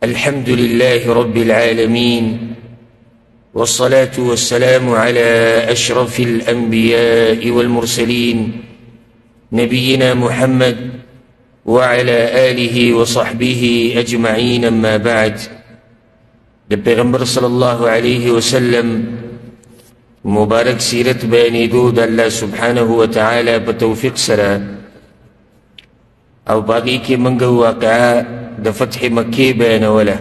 الحمد لله رب العالمين، والصلاة والسلام على أشرف الأنبياء والمرسلين، نبينا محمد وعلى آله وصحبه أجمعين. أما بعد، د پیغمبر صلی الله علیه وسلم مبارک سیرت بیانېدو د الله سبحانه وتعالی په توفیق سره، او په هغې کې موږ واقعه د فتح مکې بیانوله،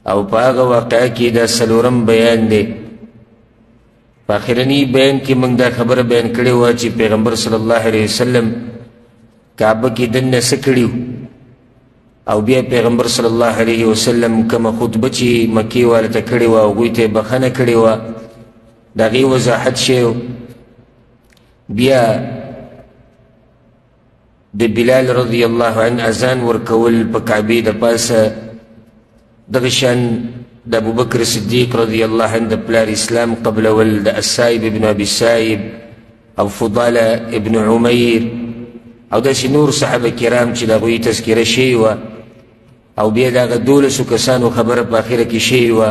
او په هغه واقعه کې دا څلورم بیان دی. په اخرني بیان کې موږ دا خبره بیان کړې وه چې پیغمبر صلی الله علیه وسلم کعبه کې دننه څه کړي، او بیا پیغمبر صلی الله علیه وسلم کومه خطبه چې مکې والو ته کړې وه، هغوی ته یې بخښنه کړې وه، د هغې وضاحت شوی. بیا د بلال رضی الله عنه اذان ورکول په کعبې د پاسه، دغه شان د ابوبکر صدیق رضی الله عنه د پلار اسلام قبلول، د السائب ابن ابي سائب او فضاله ابن عمیر او داسې نور صحابه کرام چې د هغوی تذکره شوې وه، او بیا د هغه دولسو کسانو خبره په اخره کې شوې وه،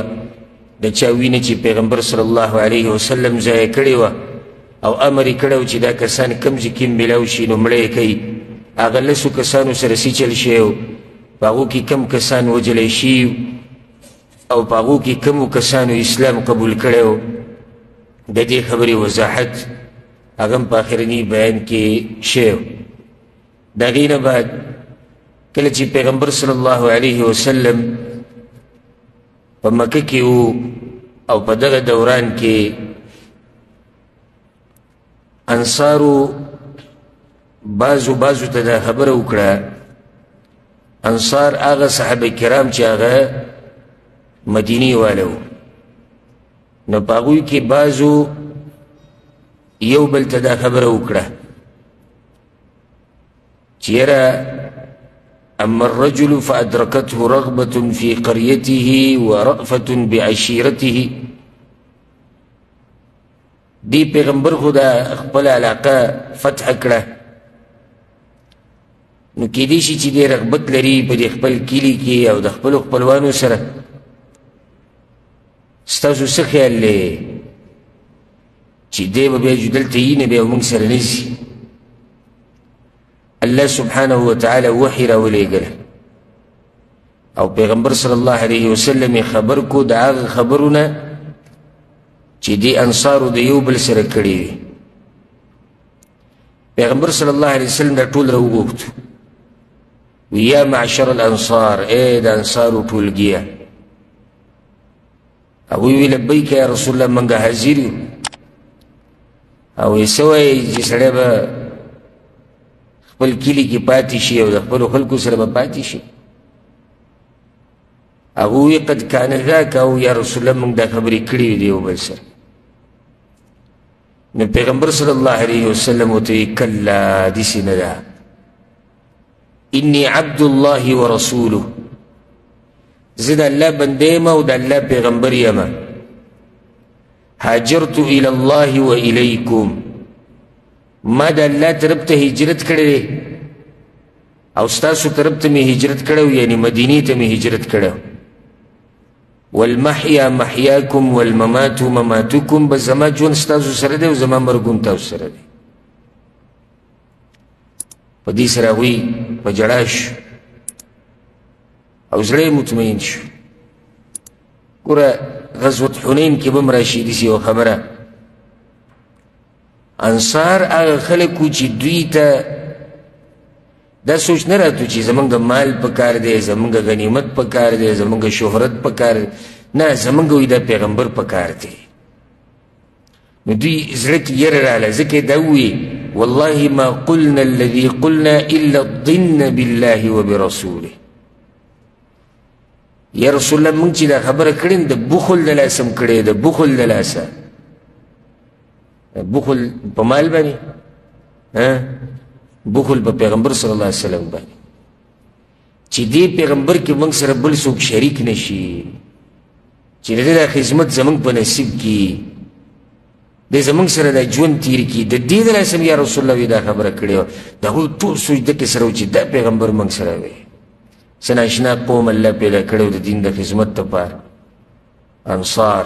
د چا وینه چې پیغمبر صلی الله علیه وسلم ضایع کړې وه او امر یې کړی و چې دا کسان کوم ځای کې میلاو شي نو مړه یې کوي. هغه لسو کسانو سره څه چل شوی و، په هغو کې کم کسان وژلی شي او په هغو کې کمو کسانو اسلام قبول کړی و، د دې خبرې وضاحت هغه هم په اخرني بیان کې شوی و. د هغې نه بعد کله چې پیغمبر صلی الله علیه وسلم په مکه کې و او په دغه دوران کې انصارو بعضو بعضو ته دا خبره وکړه. انصار هغه صحابه کرام چې هغه مدینې واله وو، نو په هغوی کې بعضو یو بل ته دا خبره وکړه چې یاره اما الرجل فأدركته رغبة في قريته ورأفة بعشيرته. دی پیغمبر خو دا خپله علاقه فتح کړه، نو کیدای شي چې دی رغبت لري په دې خپل کلي کې او د خپلو خپلوانو سره. ستاسو څه خیال دی چې دی به بیا دلته یي نه، بیا موږ سره نه ځي؟ الله سبحانه وتعالی وحي راولېږله او پیغمبر صلی الله علیه وسلم یې خبر کو د هغه خبرو نه چې دې انصارو د یو بل سره کړي وي. پیغمبر صلی الله علیه وسلم دا ټول راوغوښتو، یا معشر الانصار، ای د انصارو ټولګیه. هغوی وی لبیک یا رسول الله، موږ حاضر یو. او یې څه وایي چې سړی به خپل کلي کې پاتې شي او د خپلو خلکو سره به پاتې شي؟ هغوی قد کان ذاک، او یا رسول الله موږ دا خبرې کړې وي د یو بل سره. نو پیغمبر صلی الله علیه وسلم ورته وایي کلا، داسې نه ده، انی عبد الله ورسوله، زه د الله بنده یم او د الله پیغمبر یم. هاجرت الی الله و الیکم، ما د الله طرف ته هجرت کړی دی او ستاسو طرف ته مې هجرت کړی، یعنی مدینې ته مې هجرت کړی. والمحیا محیاکم والممات مماتکم، بس زما ژوند ستاسو سره دی او زما مرګ هم تاسو سره دی. په دې سره هغوی په ژړا شو او زړه یې مطمئن شو. ګوره غزوة حنین کې به هم راشي داسې یوه خبره. انصار هغه خلک وو چې دوی ته دا سوچ نه راتو چې زمونږ مال پکار دی، زمونږ غنیمت پکار دی، زمونږ شهرت پکار دی، نه، زمونږ وایي دا پیغمبر پکار دی. نو دوی زړه کې یره راله، ځکه دا ووایي والله ما قلنا الذي قلنا الا الظن بالله وبرسوله. یا رسول الله موږ چې دا خبره کړې د بخل د لاسه هم کړې، د بخل د لاسه، بخل په مال باندې، بخل په پیغمبر صلی الله علیه وسلم باندې، چې دې پیغمبر کې موږ سره بل څوک شریک نه شي، چې د دې دا خدمت زموږ په نصیب کې دی، زموږ سره دا ژوند تیر کړي، د دې د لاسه یا رسول الله دا خبره کړې وه. د هغوی ټول سوچ دکې سره و چې دا پیغمبر موږ سره وي. څه ناشنا قوم الله پیدا کړی د دین د خدمت لپاره، انصار.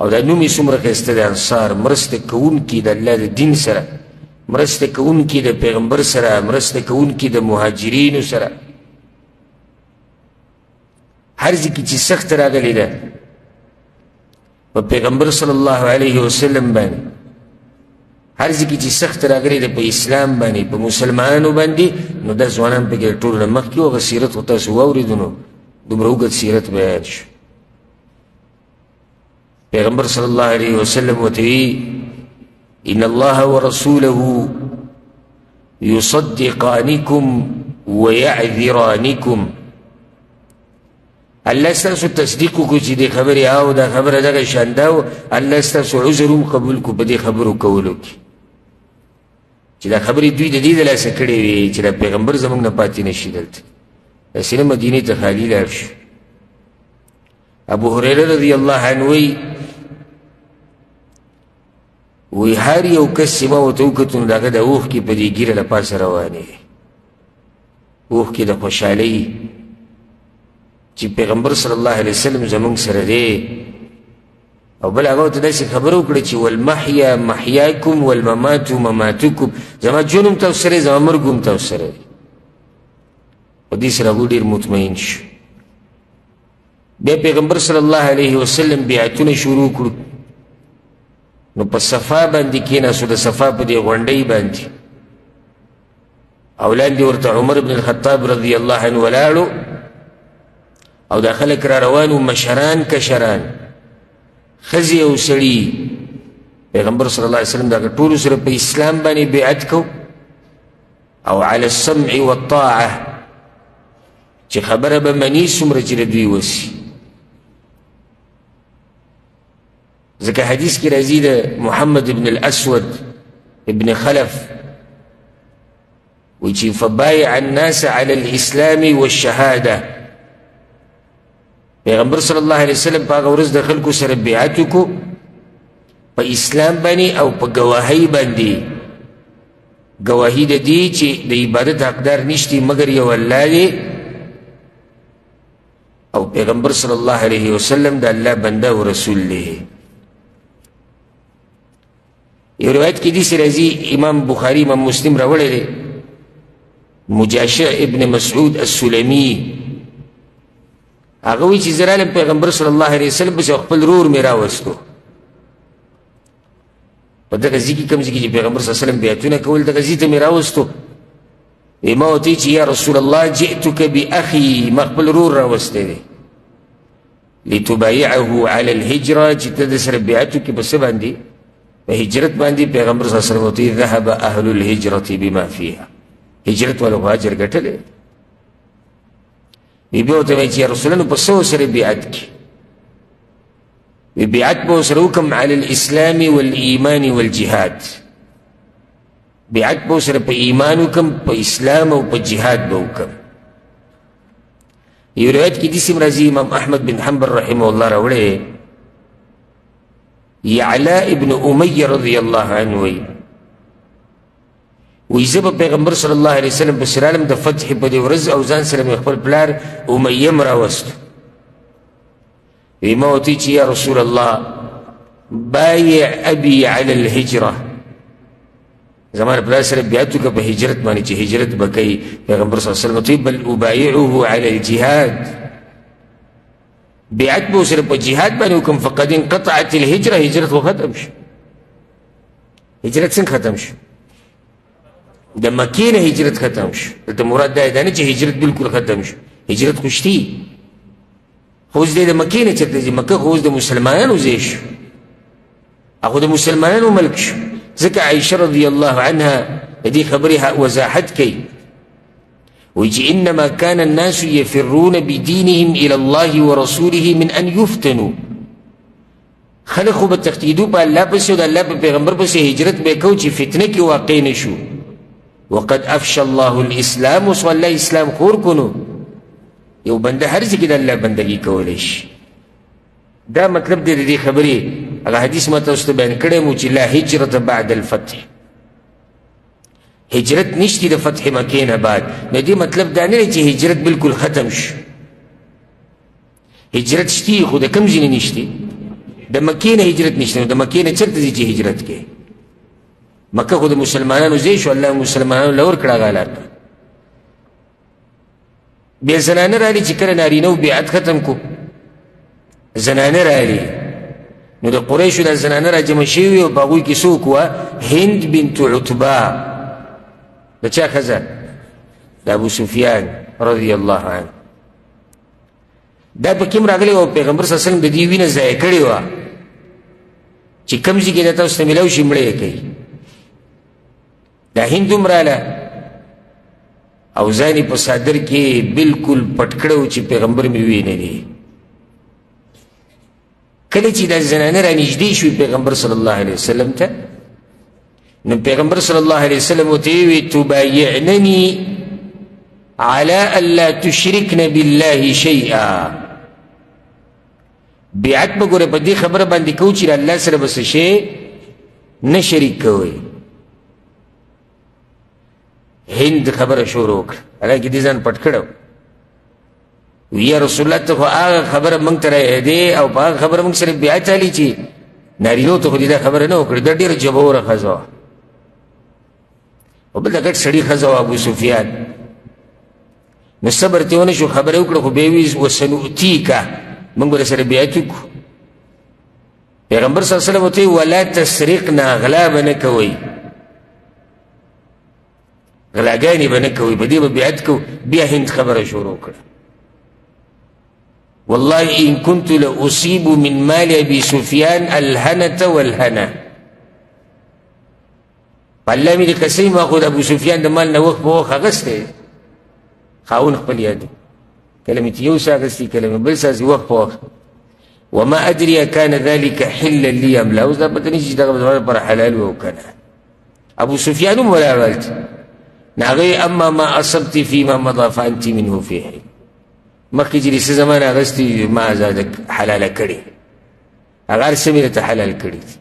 او دا نوم یې څومره ښایسته دی، انصار، مرسته کوونکي د الله د دین سره، مرسته کوونکي د پیغمبر سره، مرسته کوونکي د مهاجرینو سره. هر ځای کې چې سخت راغلې ده په پیغمبر صلی الله علیه وسلم باندې، هر ځای کې چې سخت راغلې ده په اسلام باندې، په مسلمانانو باندې، نو دا ځوانان پکې ټولو نه مخکې وو. هغه سیرت خو تاسو واورېدو، نو دومره اوږد سیرت بیان شو. پیغمبر صلی الله علیه وسلم ورته ویي ان الله ورسوله يصدقانكم ويعذرانكم. الله ستاسو تصدیق وکړو چې دې خبرې او دا خبره دغه شان ده، او الله ستاسو عذر هم قبول کړو په دې خبرو کولو کې، چې دا خبرې دوی د دې د لاسه کړې وې چې دا پیغمبر زموږ نه پاتې نه شي دلته، داسې نه مدینې ته خالي لاړ شو. ابو هریره رضی الله عنه وایي، وایي هر یو کس چې ما ورته وکتو نو د هغه د اوښکې په دې ږیره له پاسه روانې وې، اوښکې د خوشحالۍ چې پیغمبر صلی الله علیه وسلم زموږ سره دی. او بل هغه ورته داسې خبره وکړه چې والمحیا محیاکم والممات مماتکم، زما ژوند هم تاسو سره، زما مرګ هم تاسو سره دی. په دې سره هغوی ډېر مطمئن شو. بیا پیغمبر صلی الله علیه وسلم بیعتونه شروع کړو، نو په صفا باندې کېناستو، د صفا په دې غونډۍ باندې، او لاندې ورته عمر بن الخطاب رضی الله عنه ولاړو، او دا خلک را روان وو، مشران کشران، ښځې او سړي. پیغمبر صلی الله علیه وسلم دغه ټولو سره په اسلام باندې بیعت کو، او علی السمع والطاعه، چې خبره به مني څومره چې د دوی وسي. ځکه حدیث کې راځي د محمد ابن الاسود ابن خلف وایي چې فبایع الناس علی الاسلام والشهاده. پیغمبر صلی الله علیه وسلم په هغه ورځ د خلکو سره بیعت وکړو په اسلام باندې او په ګواهۍ باندې، ګواهي د دې چې د عبادت حقدار نشتی مګر یو الله دی، او پیغمبر صلی الله علیه وسلم د الله بنده او رسول دی. یو روایت کې داسې راځي، امام بخاري امام مسلم راوړی دی، مجاشع ابن مسعود السلمي هغه وایي چې زه رالم پیغمبر صلی الله علیه وسلم پسې خپل ورور مې راوستو. په دغه ځای کې کوم ځای کې چې پیغمبر صلی الله علیه وسلم بیعتونه کول، دغه ځای ته مې راوستو. ما ورته ویل چې یا رسول الله جئتک باخي، ما خپل ورور راوستی دی، لتبایعه علی الهجره، چې ته د سره بیعت وکړې په څه باندې؟ په هجرت باندې. پیغمبر صلی الله علیه وسلم ورته ویل ذهب اهل الهجرة بما فيها، هجرت والو خو اجر ګټلی. بیا ورته وایي چې یا رسول الله نو په څه ورسره بیعت کړي؟ بیعت به ورسره وکړم علی الاسلام والایمان والجهاد، بیعت به ورسره په ایمان وکړم، په اسلام او په جهاد به وکړم. یو روایت کې داسې هم راځي، امام احمد بن حنبل رحمه الله راوړی، یعلا ابن امیه رضی الله عنه وایي، وایي زه به پیغمبر صلی الله علیه وسلم پسې رالم د فتح په دې ورځ، او ځان سره مې خپل پلار امیه هم راوستو. وایي ما ورته ویل چې یا رسول الله بایع ابي علی الهجره، زما پلار سره بیعت وکړه په هجرت باندې چې هجرت به کوي. پیغمبر صلی الله علیه وسلم ورته ویل بل ابایعه علی الجهاد، بیعت به سره په جهاد باندې وکړم. فقد انقطعت الهجره، هجرت خو ختم شو. هجرت څنګه ختم شو؟ د مکې نه هجرت ختم شو. دلته مراد دا ده نه چې هجرت بالکل ختم شو، هجرت خو شتي، خو اوس دی د مکې نه چېرته ځي؟ مکه خو اوس د مسلمانانو ځای شو، هغه د مسلمانانو ملک شو. ځکه عایشه رضی الله عنها د دې خبرې وضاحت کوي، وایي چې انما كان الناس يفرون بدينهم الى الله ورسوله من ان يفتنوا. خلک خو به تښتېدو په الله پسې او د الله په پیغمبر پسې هجرت به یې کو چې فتنه کې واقع نه شو. وقد افشى الله الاسلام، اوس الله اسلام خور کړو. یو بنده هر ځای کې د الله بندګي کولی شي. دا مطلب دی د دې خبرې. هغه حدیث ما تاسو ته بیان کړی مو چې لا هجرت بعد الفتح. هجرت نشتی د فتح مکې نه بعد. نو دې مطلب دا نه دی چې هجرت بالکل ختم شو. هجرت شتي خو د کوم ځای نه نشتی، د مکې نه هجرت نشته. نو د مکې نه چېرته ځي چې هجرت کوي؟ مکه خو د مسلمانانو ځای شو، الله مسلمانانو له ورکړه هغه علاقه. بیا زنانه راغلي چې کله نارینه و بیعت ختم کو، زنانه راغلي. نو د قریشو دا زنانه راجمع شوي او په هغوی کې څوک وه؟ هند بنت عتبه، د چا ښځه؟ د ابو سفیان رضی الله عنه. دا پکې هم راغلی او پیغمبر صلی الله علیه وسلم د دې وینه ضایع کړې وه چې کوم ځای کې دا تاسو ته میلاو شي مړه یې کوي. دا هند هم راله او ځان یې په څادر کې بالکل پټ کړی و چې پیغمبر مې وینه دی. کله چې دا زنانه رانږدې شوې پیغمبر صلی الله علیه وسلم ته، نو پیغمبر صلی الله علیه وسلم ورته وویل تبایعنني على ألا تشركن بالله شيئا. بیعت به ګوره په دې خبره باندې کوو چې الله سره به څه شی نه شریک کوئ. هند خبره شروع کړه، حالانکه دې ځان پټ کړی. یا رسول الله ته خو هغه خبره موږ ته راهدې او په هغه خبره موږ سره بیعت الي چې نارینو ته خو دې دا خبره نه وکړي. دا ډېره جبوره ښځه وه او بل د غټ سړي ښځه وه ابو سفیان. نو صبر ترې ونه شو، خبره یې وکړه، خو بیا یې وویل وسنؤتیکه، موږ به سره بیعت وکړو. پیغمبر صلی الله علیه وسلم ورته وویل ولا تسرقنا، غلا به نه کوئ، غلاګانې به نه کوئ، په دې به بیعت کوو. بیا هند خبره شروع کړه، والله إن كنت لأصيب من مال أبي سفيان الهنة والهنة. په الله مې د قسم ما خو د ابو سفیان د مال نه وخت په وخت اخیستی، خاوند خپل یادو، کله مې چې یو څه اخیستي کله مې بل څه اخیستي، وخت په وخت. وما أدري كان ذلك حلا لي أم لا. اوس دا پته نشي چې دغه به زما لپاره حلال وي او که نه. ابو سفیان هم ولاړ هلته. نو هغه اما ما اصبت فيما مضى فانت منه في حل. مخکې چې څه زمانه اخیستي ما ازاده حلاله کړې، هغه هر څه مې درته حلال کړي دي.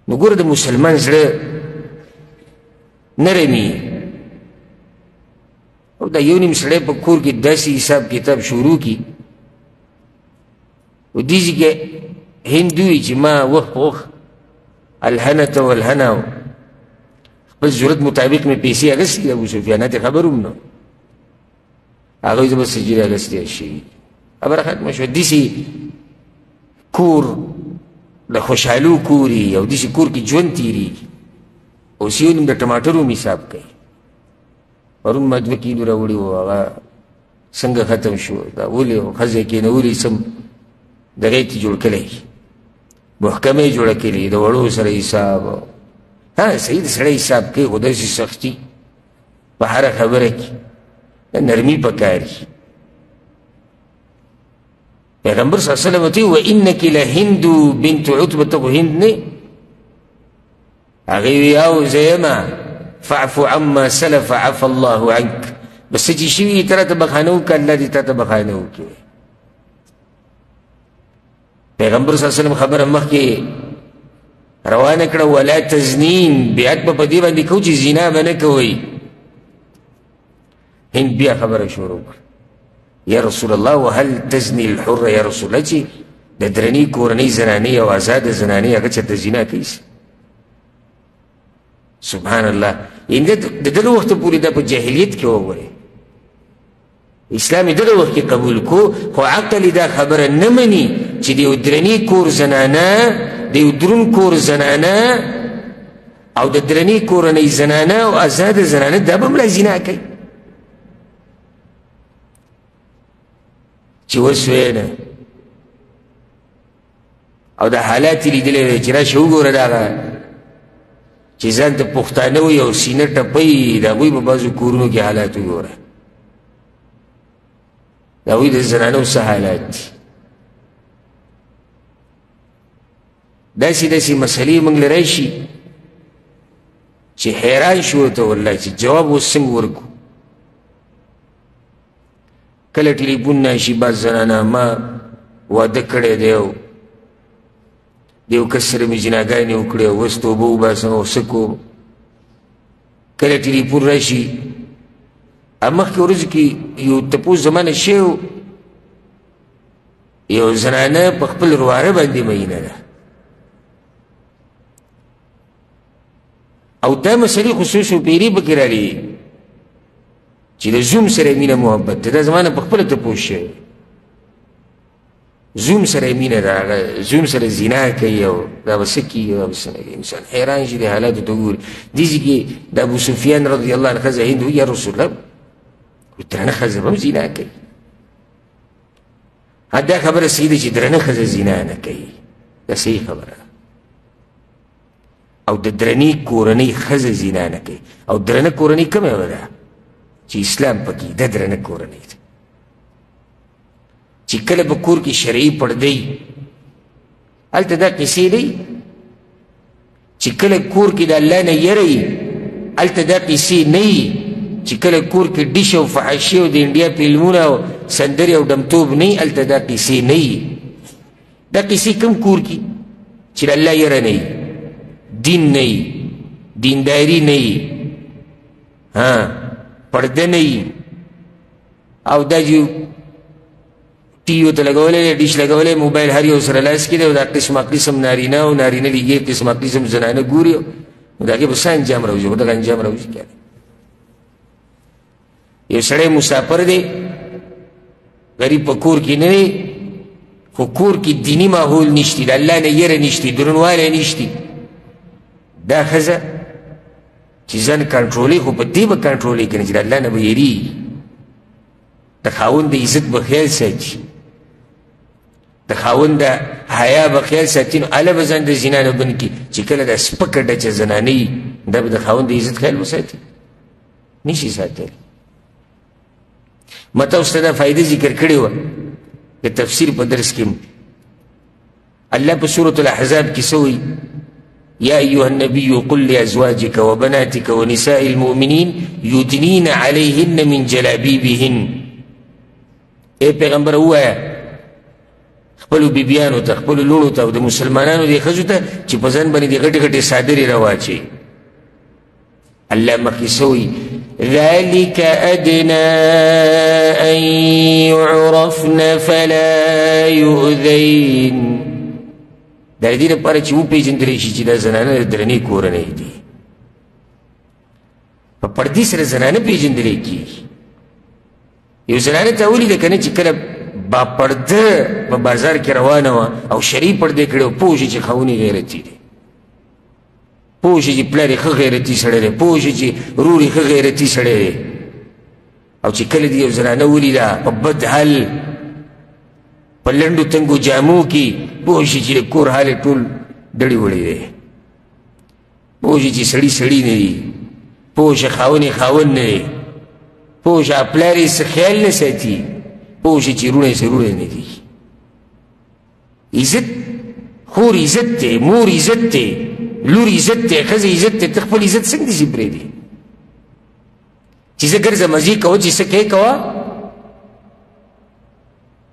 نو ګوره د مسلمان زړه نرمي او دا یو نیم سړی په کور کې داسې حساب کتاب شروع کړي. او دې ځای کې هند ووایي چې ما وخت په وخت الهنه والهنه خپل ضرورت مطابق مې پیسې اخیستې دي، ابو سفیان ته خبر هم نه، هغوی زه به سجدې اخیستی شي. خبره ختمه شوه. داسې کور د خوشحالو کوري او داسې کور کې ژوند تېرېږي. اوس یو نیم د ټماټرو هم حساب کوي. پرون ما 2 کیلو راوړي وو، هغه څنګه ختم شو، دا ولې ښځه یې کېنولي سم دغه یې جوړ کړی، محکمه یې جوړه کړې، د وړو سره حساب. ها صحیح د سړی حساب کوي، خو داسې سختي په هره خبره کې نرمي پکار وي. پیغمبر صلی الله علیه وسلم ورته وویل وانک لهند بنت عتبه، ته خو هند نه. هغې وی او زه یمه، فاعف عما سلف عفا الله عنک. بس چې شوي ته راته بخښنه وکړه، الله دې تا ته بخښنه وکړي. پیغمبر صلی الله علیه وسلم خبره مخکې روانه کړه، ولا تزنین، بیعت به په دې باندې کوو چې زنا به نه کوئ. هند بیا خبره شروع کړه، یا رسول الله وهل تزنی الحره، یا رسول الله چې د درنې کورنۍ زنانې او ازاده زنانې هغه چېرته زنا کوي؟ سبحان الله. یعنې د دغه وخته پورې دا په جاهلیت کې وګورئ، اسلام یې دغه وخت کې قبول کو، خو عقل یې دا خبره نه مني چې د یو درنې کور زنانه، د یو درون کور زنانه او د درنې کورنۍ زنانه او ازاده زنانه دا به هم لا زنا کوي. چې وسوې نه او دا حالات یې لیدلی دی چې راشه وګوره دغه چې ځان ته پښتانه وي او سینه ټپوي، د هغوی په بعضو کورونو کې حالات وګوره، د هغوی د زنانو څه حالات دي. داسې داسې مسلې موږ له راشي چې حیران شو ورته، والله چې جواب اوس څنګه ورکړو. کله ټلیفون نه شي، بعض زنانه ما واده کړی دی او د یو کس سره مې زناګانې وکړې او اوس توبه وباسم او څه کوم. کله ټلیفون راشي، مخکې ورځو کې یو تپوس زما نه شوی و، یو زنانه په خپل رواره باندې مئینه ده، او دا مسلې خو څو څو پیرې پکې راغلي چې د زوم سره مینه محبت ده. دا زما نه په خپله تپوس شوی، زوم سره مینه ده، هغه زوم سره زنا کوي او دا به څه کېږي دا به څه نه کوي. انسان حیران شي د حالاتو ته وګوري. دې ځای کې د ابو سفیان رضی الله عنه ښځه هند وایي، یا رسول الله، درنه ښځه به هم زنا کوي. دا خبره صحیح ده چې درنه ښځه زنا نه کوي، دا صحیح خبره ده. او د درنې کورنۍ ښځه زنا نه کوي. او درنه کورنۍ کومه یوه ده چې اسلام پکې ده، درنه کورنۍ ده چې کله په کور کې شرعي پردی، هلته دا قصې دی چې کله کور کې د الله نه یره وي، هلته دا قصې نه وي چې کله کور کې ډیش او فحاشي او د انډیا فلمونه او سندرې او ډمتوب نه وي، هلته دا قصې نه وي. دا قصې کوم کور کې چې د الله یره نه وي، دین نه وي، دینداري نه وي، ها پرده نه وي، او دا چې ټي وي ته لګولی دی، ډیش لګولی، موبایل هر یو سره لاس کې دی، او دا قسمه قسم نارینه او نارینه لیږي، قسمه قسم زنانه ګوري، نو د هغې به څه انجام راوځي؟ خو دغه انجام راوځي که نه. یو سړی مسافر دی، غریب په کور کې نه دی، خو کور کې دیني ماحول نشتی، د الله نه یره نشتی، درنوالی نشتی. دا ښځه چې ځان کنټرولوي، خو په دې به کنټرولوي که نه چې د الله نه به یریږي، د خاوند د عزت به خیال ساتي، د خاوند د حیا به خیال ساتي، نو هله به ځان د زنا نه بند کړي. چې کله دا سپکه ډچه زنانه وي، دا به د خاوند د عزت خیال وساتي؟ نشي ساتلی. ما تاسو ته دا فایده ذکر کړې وه د تفسیر په درس کې. الله په سورة الاحزاب کې څه وایي؟ يا أيها النبي قل لأزواجك وبناتك ونساء المؤمنين يدنين عليهن من جلابيبهن. ای پیغمبر ووایه خپلو بیبیانو ته، خپلو لوڼو ته او د مسلمانانو دې ښځو ته چې په ځان باندې دې غټې غټې څادرې راواچوي. الله مخکې څه وایي؟ ذلك أدنى أن يعرفن فلا يؤذين. دا د دې لپاره چې وپېژندل شي چې دا زنانه د درنې کورنۍ دي. په پردې سره زنانه پېژندل کېږي. یو زنانه ته ولیده که نه چې کله با پرده په بازار کې روانه وه او شرعي پردې کړې وه، پوه شي چې خاوند یې غیرتي دی، پوه شي چې پلار یې ښه غیرتي سړی دی، پوه شي چې ورور یې ښه غیرتي سړی دی. او چې کله دې یو زنانه ولیده په بد حال، په لنډو تنګو جامو کې، پوه شي چې د کور حال یې ټول دړې وړې دی، پوه شي چې سړي سړي نه دي، پوه شي خاوند یې خاوند نه دی، پوه شي پلار یې څه خیال نه ساتي، پوه شي چې وروڼه یې څه وروڼه نه دي. عزت، خور عزت دی، مور عزت دی، لور عزت دی، ښځه عزت دی، ته خپل عزت څنګه داسې پرېږدې چې زه ګرځم مزې کوه چې څه کوې کوه؟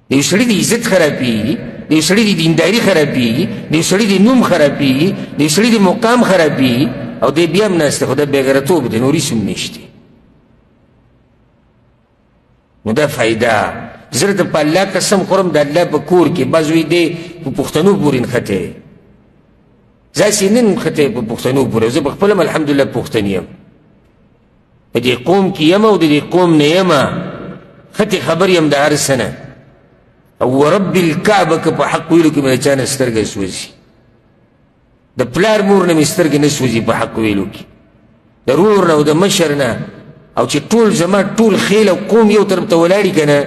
د یو سړي د عزت خرابېږي، د یو سړي د دینداري خرابېږي، د یو سړي د نوم خرابېږي، د یو سړي د مقام خرابېږي، او دی بیا هم ناست دی. خو دا بېغیرتوب دی، نور هېڅ هم نشته. نو دا فایده زه درته په الله قسم خورم، د الله په کور کې بعض وایي دی په پښتنو پورې نښتی دی، زه هسې نه نښتی په پښتنو پورې، زه په خپله هم الحمدلله پښتون یم، په دې قوم کې یم او د دې قوم نه یم، ښه خبر یم د هر څه نه. او ورب الکعبه که په حق ویلو کې مې د چا نه سترګه سوځي، د پلار مور نه مې سترګې نه سوځي په حق ویلو کې، د ورور نه او د مشر نه، او چې ټول زما ټول خیل او قوم یو طرف ته ولاړي که نه،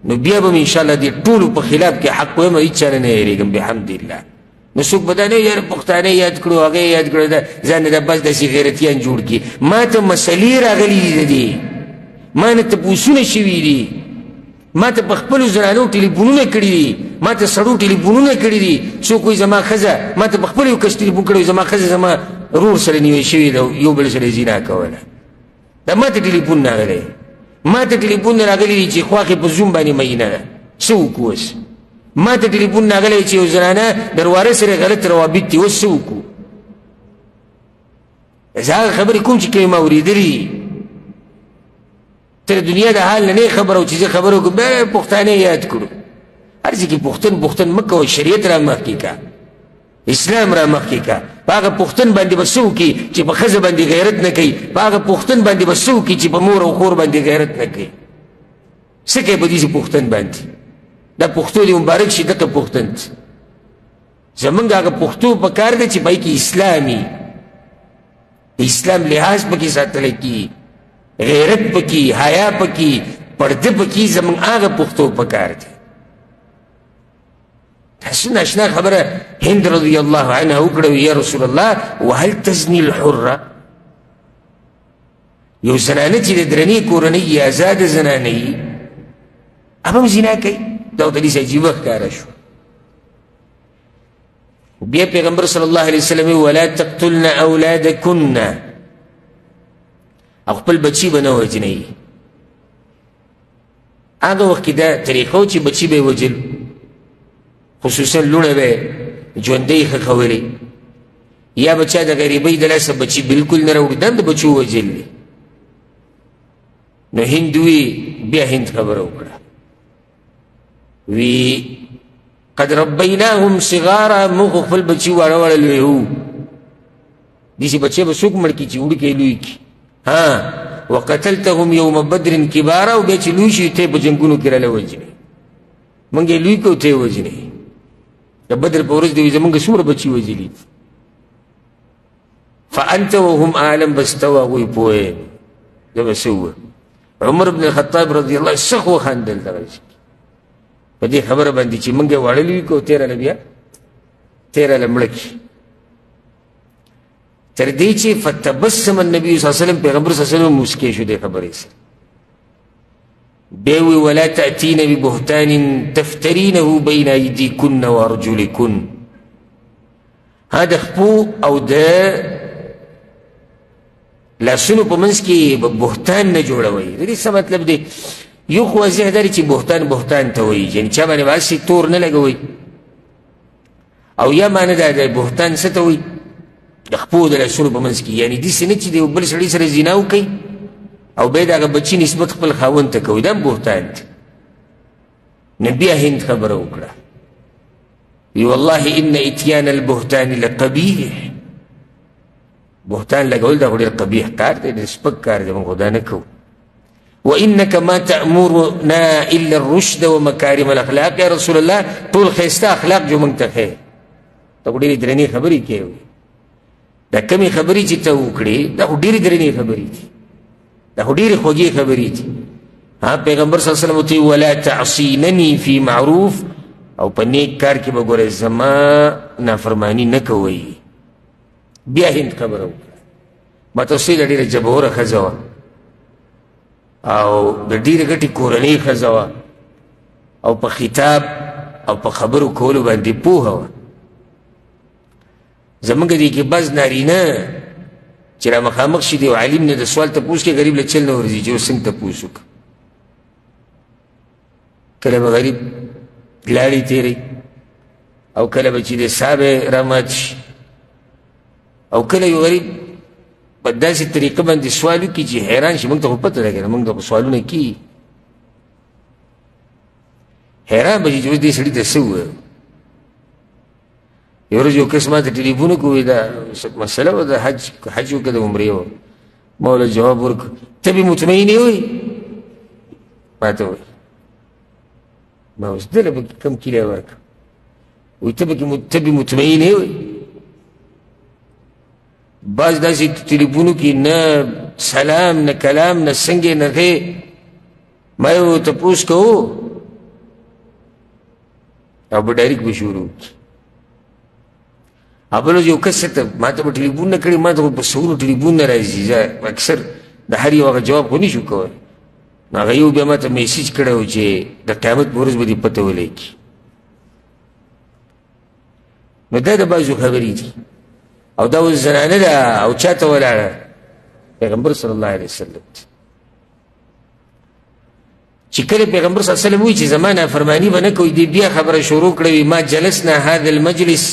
نو بیا به مې انشاءالله دې ټولو په خلاف کې حق وایم، هېچا نه نه یېرېږم بحمد الله. نو څوک به دا نه یار پښتانه یاد کړو، هغه یې یاد کړو، دا ځان نه دا بس داسې غیرتیان جوړ کړي. ما ته مسلې راغلي دي د دې، ما نه تپوسونه شوي دي، ما ته په خپلو زنانو ټلیفونونه کړي دي، ما ته سړو ټلیفونونه کړي دي. څوک وایي زما ښځه، ما ته په خپل یو کس ټلیفون کړی، زما ښځه زما ورور سره نیول شوې ده، یو بل سره زنا کوله. دا ما ته ټلیفون راغلی، ما ته ټلیفون راغلی دی چې خواښې په زوم باندې مئینه ده، څه وکړو اوس؟ ما ته ټلیفون راغلی چې یو زنانه درواره سره غلط روابط دي، اوس څه وکړو؟ زه هغه خبرې کوم چې کومې ما اورېدلي، ته د دنیا د حال نه نه خبر او چې زه خبر وکړم بیا پښتانه یاد کړو. هر ځای کې پښتون پښتون مه کوه، شریعت را مخکې کا، اسلام را مخکې کا. په هغه پښتون باندې به څه وکړي چې په ښځه باندې غیرت نه کوي؟ په هغه پښتون باندې به څه وکړي چې په مور او خور باندې غیرت نه کوي؟ څه کوي په دې پښتون باندې؟ دا پښتو دې مبارک شي، دغه پښتون دی. زمونږ هغه پښتو په کار دی چې په کې اسلامي، د اسلام لحاظ پکې ساتلی کېږي، غیرت پکې، حیا پکې، پرده پکې، زمونږ هغه پښتو په کار دی. تاسو ناشنا خبره هند رضی الله عنها وکړه، یا رسول الله وهل تزني الحره؟ یو زنانه چې د درنې کورنۍ یې ازاده زنانه وي، هغه هم زنا کوي. دا ورته داسې عجیبه ښکاره شو. بیا پیغمبر صلی الله علیه وسلم ولا تقتلن اولادکن، او خپل بچي به نه وژنئ. هغه وخت کې دا طریقه وه چې بچي به یې وژل، خصوصا لوڼه به یې ژوندۍ ښخولې، یا به چا د غریبۍ د لاسه بچي بلکل نه راوړي، دا هم د بچو وژل دي. نو هند وی، بیا هند خبره وکړه، وی قد ربیناهم صغارا، موږ خو خپل بچي واړه واړه لویوو، داسې بچی به څوک مړ کړي چې وړوکی لوی کړي. ها وقتلتهم یوم بدر کبارا، او بیا چې لوی شي ته په جنګونو کې راله وژنې، موږ یې لوی کړو ته یې وژنې. د بدر په ورځ دی زموږ څومره بچي وژلي. فانت وهم اعلم، بس ته هغوی پوه یې. زه به څه ووایم؟ عمر بن الخطاب رضی الله سخت وخندل دغه په دې خبره باندې چې موږ یې واړه لوی کړو، ته راله بیا ته راله مړه کړي. تر دې چې فتبسم النبي صلی الله علیه وسلم، پیغمبر صلی الله علیه وسلم موسکی شو دې خبرې سره. بیا وی ولا تأتین ببهتان تفترینه بین ایدیکن وارجلکن، ها د خپو او د لاسونو په منځ کې بهتان نه جوړوئ. د دې څه مطلب دی؟ یو خو واضح دی چې بهتان بهتان ته وایي، یعنې چا باندې به هسې تور نه لګوئ، او یا معنی دا دی بهتان څه ته وایي؟ د خپو د لاسونو په منځ کې، یعنې داسې نه چې د یو بل سړي سره زنا وکړي او بیا د هغه بچي نسبت خپل خاوند ته کوي، دا هم بهتان دی. نو بیا هند خبره وکړه، وی والله ان اتیان البهتان لقبیح، بهتان لګول دا خو ډېر قبیح کار دی، ډېر سپک کار دی، موږ خو دا نه کوو. وانک ما تأمرنا الا الرشد ومکارم الاخلاق، یا رسول الله ټول ښایسته اخلاق جو موږ ته ښیې، ته خو ډېرې درنې خبرې کوې، دا کمې خبرې چې ته وکړې دا خو ډېرې درنې خبرې دي، دا خو ډېرې خوږې خبرې دي. ها پیغمبر صلی الله علیه وسلم ورته ولا تعصینني فی معروف، او په نیک کار کې به ګورئ زما نافرماني نه کوئ. بیا هند خبره وکړه، ما ته وسیله ډېره جبهوره ښځه وه او د ډېرې غټې کورنۍ ښځه وه، او په خطاب او په خبرو کولو باندې پوهه وه. زمونږ دې کې بعض نارینه چې را مخامخ شي د یو عالم نه د سوال تپوس کوي، غریب له چل نه ورځي چې اوس څنګه تپوس وکړه. کله به غریب لاړې تېروي، او کله به چې د ساه به رامات شي، او کله یو غریب په داسې طریقه باندې سوال وکړي چې حیران شي. موږ ته خو پته ده که نه، موږ ته خو سوالونه کېږي، حیران به شي چې اوس دې سړي ته څه ووایو. یو ورځ یو کس ما ته ټلیفون وکړ، وایي دا مسله وه د حج، حج وکړه د عمرې وه. ما ورله جواب ورکړ، ته به مطمئن یې؟ وایي ما ته وایي ما اوس دله به کم کیله ورکړم. وایي ته به ته به مطمئن یې؟ وایي بعض داسې ټلیفونو کې نه سلام نه کلام نه څنګه نه ښې. ما یې تپوس کوو او به ډایرک به شروع کړي. بل ورځ یو کس ته ما ته به ټلیفون نه کړي، ما ته خو په سوونو ټلیفون نه راځي، زه اکثر د هر یو هغه جواب خو نه شو کولی. نو هغه یو بیا ما ته میسج کړی و چې د قیامت په ورځ به دې پته ولګي. نو دا د بعضو خبرې دي، او دا اوس زنانه ده او چا ته ولاړه؟ پیغمبر صلی الله علیه وسلم ته. چې کله پیغمبر صلی الله علیه وسلم وایي چې زما نافرماني به نه کوئ، دی بیا خبره شروع کړه، وي ما جلسنا هذا المجلس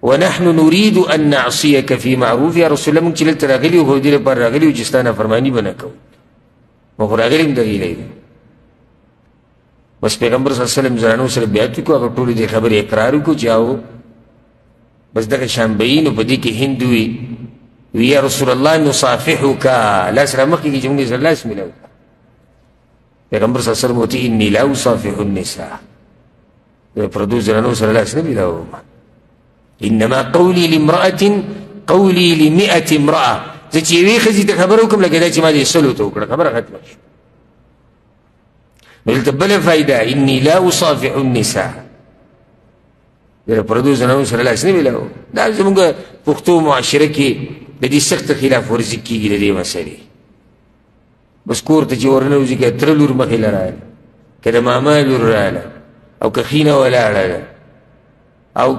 ونحن نريد ان نعصيك في معروف. یا رسول الله، موږ چې دلته راغلي یو، خو دې لپاره راغلي یو چې ستا نافرماني به نه کوو، موږ خو راغلي هم دغې له. بس پیغمبر صلی الله علیه وسلم زنانو سره بیعت وکړو، هغه ټولو دې خبرې اقرار وکړو چې او بس دغه شان به یي. نو په دې کې هند وي، وی یا رسول الله نصافحک، لاس را مخکې کړي چې موږ سره لاس ملاو. پیغمبر صلی الله علیه وسلم ورته انی لا اصافح النساء، د پردو زنانو سره لاس نه ملاوم. انما قولي لامرأة قولي لمئة امرأة، زه چې یوې ښځې ته خبره وکړم لکه دا چې ما دې سلو ته وکړه، خبره ختمه شوه. نو دلته بله فایده، انی لا اصافح النساء، د پردو زنانو سره لاس نه ملاوم. دا زموږ پښتو معاشره کې د دې سخته خلاف ورزي کېږي د دې مسئلې. بس کور ته چې ورننوځي، که تره لور مخې له راغله، که د ماما لور راغله، او که ښینه ولاړه ده، او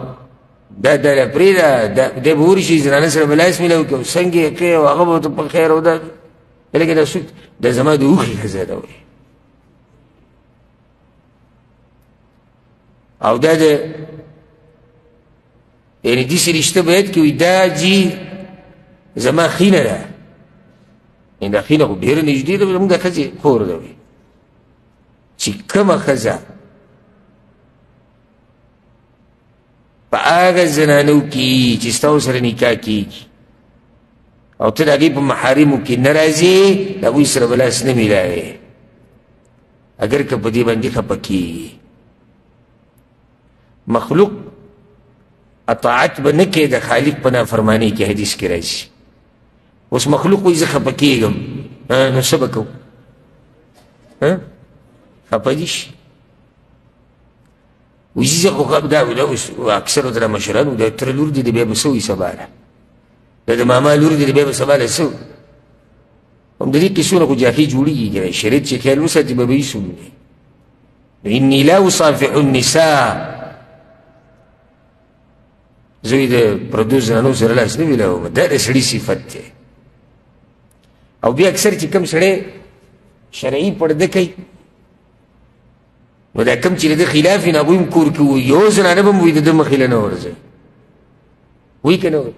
دا ډله پرېږده، دی به ورشي زنانه سره به لاس ملاو کړي او څنګه یې کوې، او هغه به ورته په خیر، او دا لکه دا څوک دا زما د اوښې ښځه ده وایي. او دا د یعنې داسې رشته باید کې وي، دا جي زما ښینه ده، یعنې دا ښینه خو ډېره نږدې ده، زموږ د ښځې خور ده وي. چې کومه ښځه په هغه زنانو کې چې ستا سره نکاح کېږي او ته د هغې په محارمو کې نه راځې، د هغوی سره به لاس نه میلاوې، اګر که په دې باندې خفه کېږي. مخلوق اطاعت به نه کوې د خالق په نافرمانۍ کې، حدیث کې راځي. اوس مخلوق وایي زه خفه کېږم، نو څه به کوو؟ خفه دي شي. وایي زه خو دا اوس اکثرو تر مشرانو د تره لور دي، د بیا به څه وایي سبا له، دا د ماما لور دي، د بیا به سبا له څه. هم د دې قصو نه خو جاهي جوړېږي که نه، شریعت چې خیال وساتي به به هېڅ هم نه. انی لا اصافح النساء، زه د پردو زنانو سره لاس نه ملاوم، دا د سړي صفت دی. او بیا اکثر چې کوم سړی شرعي پرده کوي، نو دا کوم چې د ده خلاف وي، نو هغوی هم کور کې وایي، یو زنانه به هم وایي د ده مخې له نه ورځئ، وایي که نه وایي؟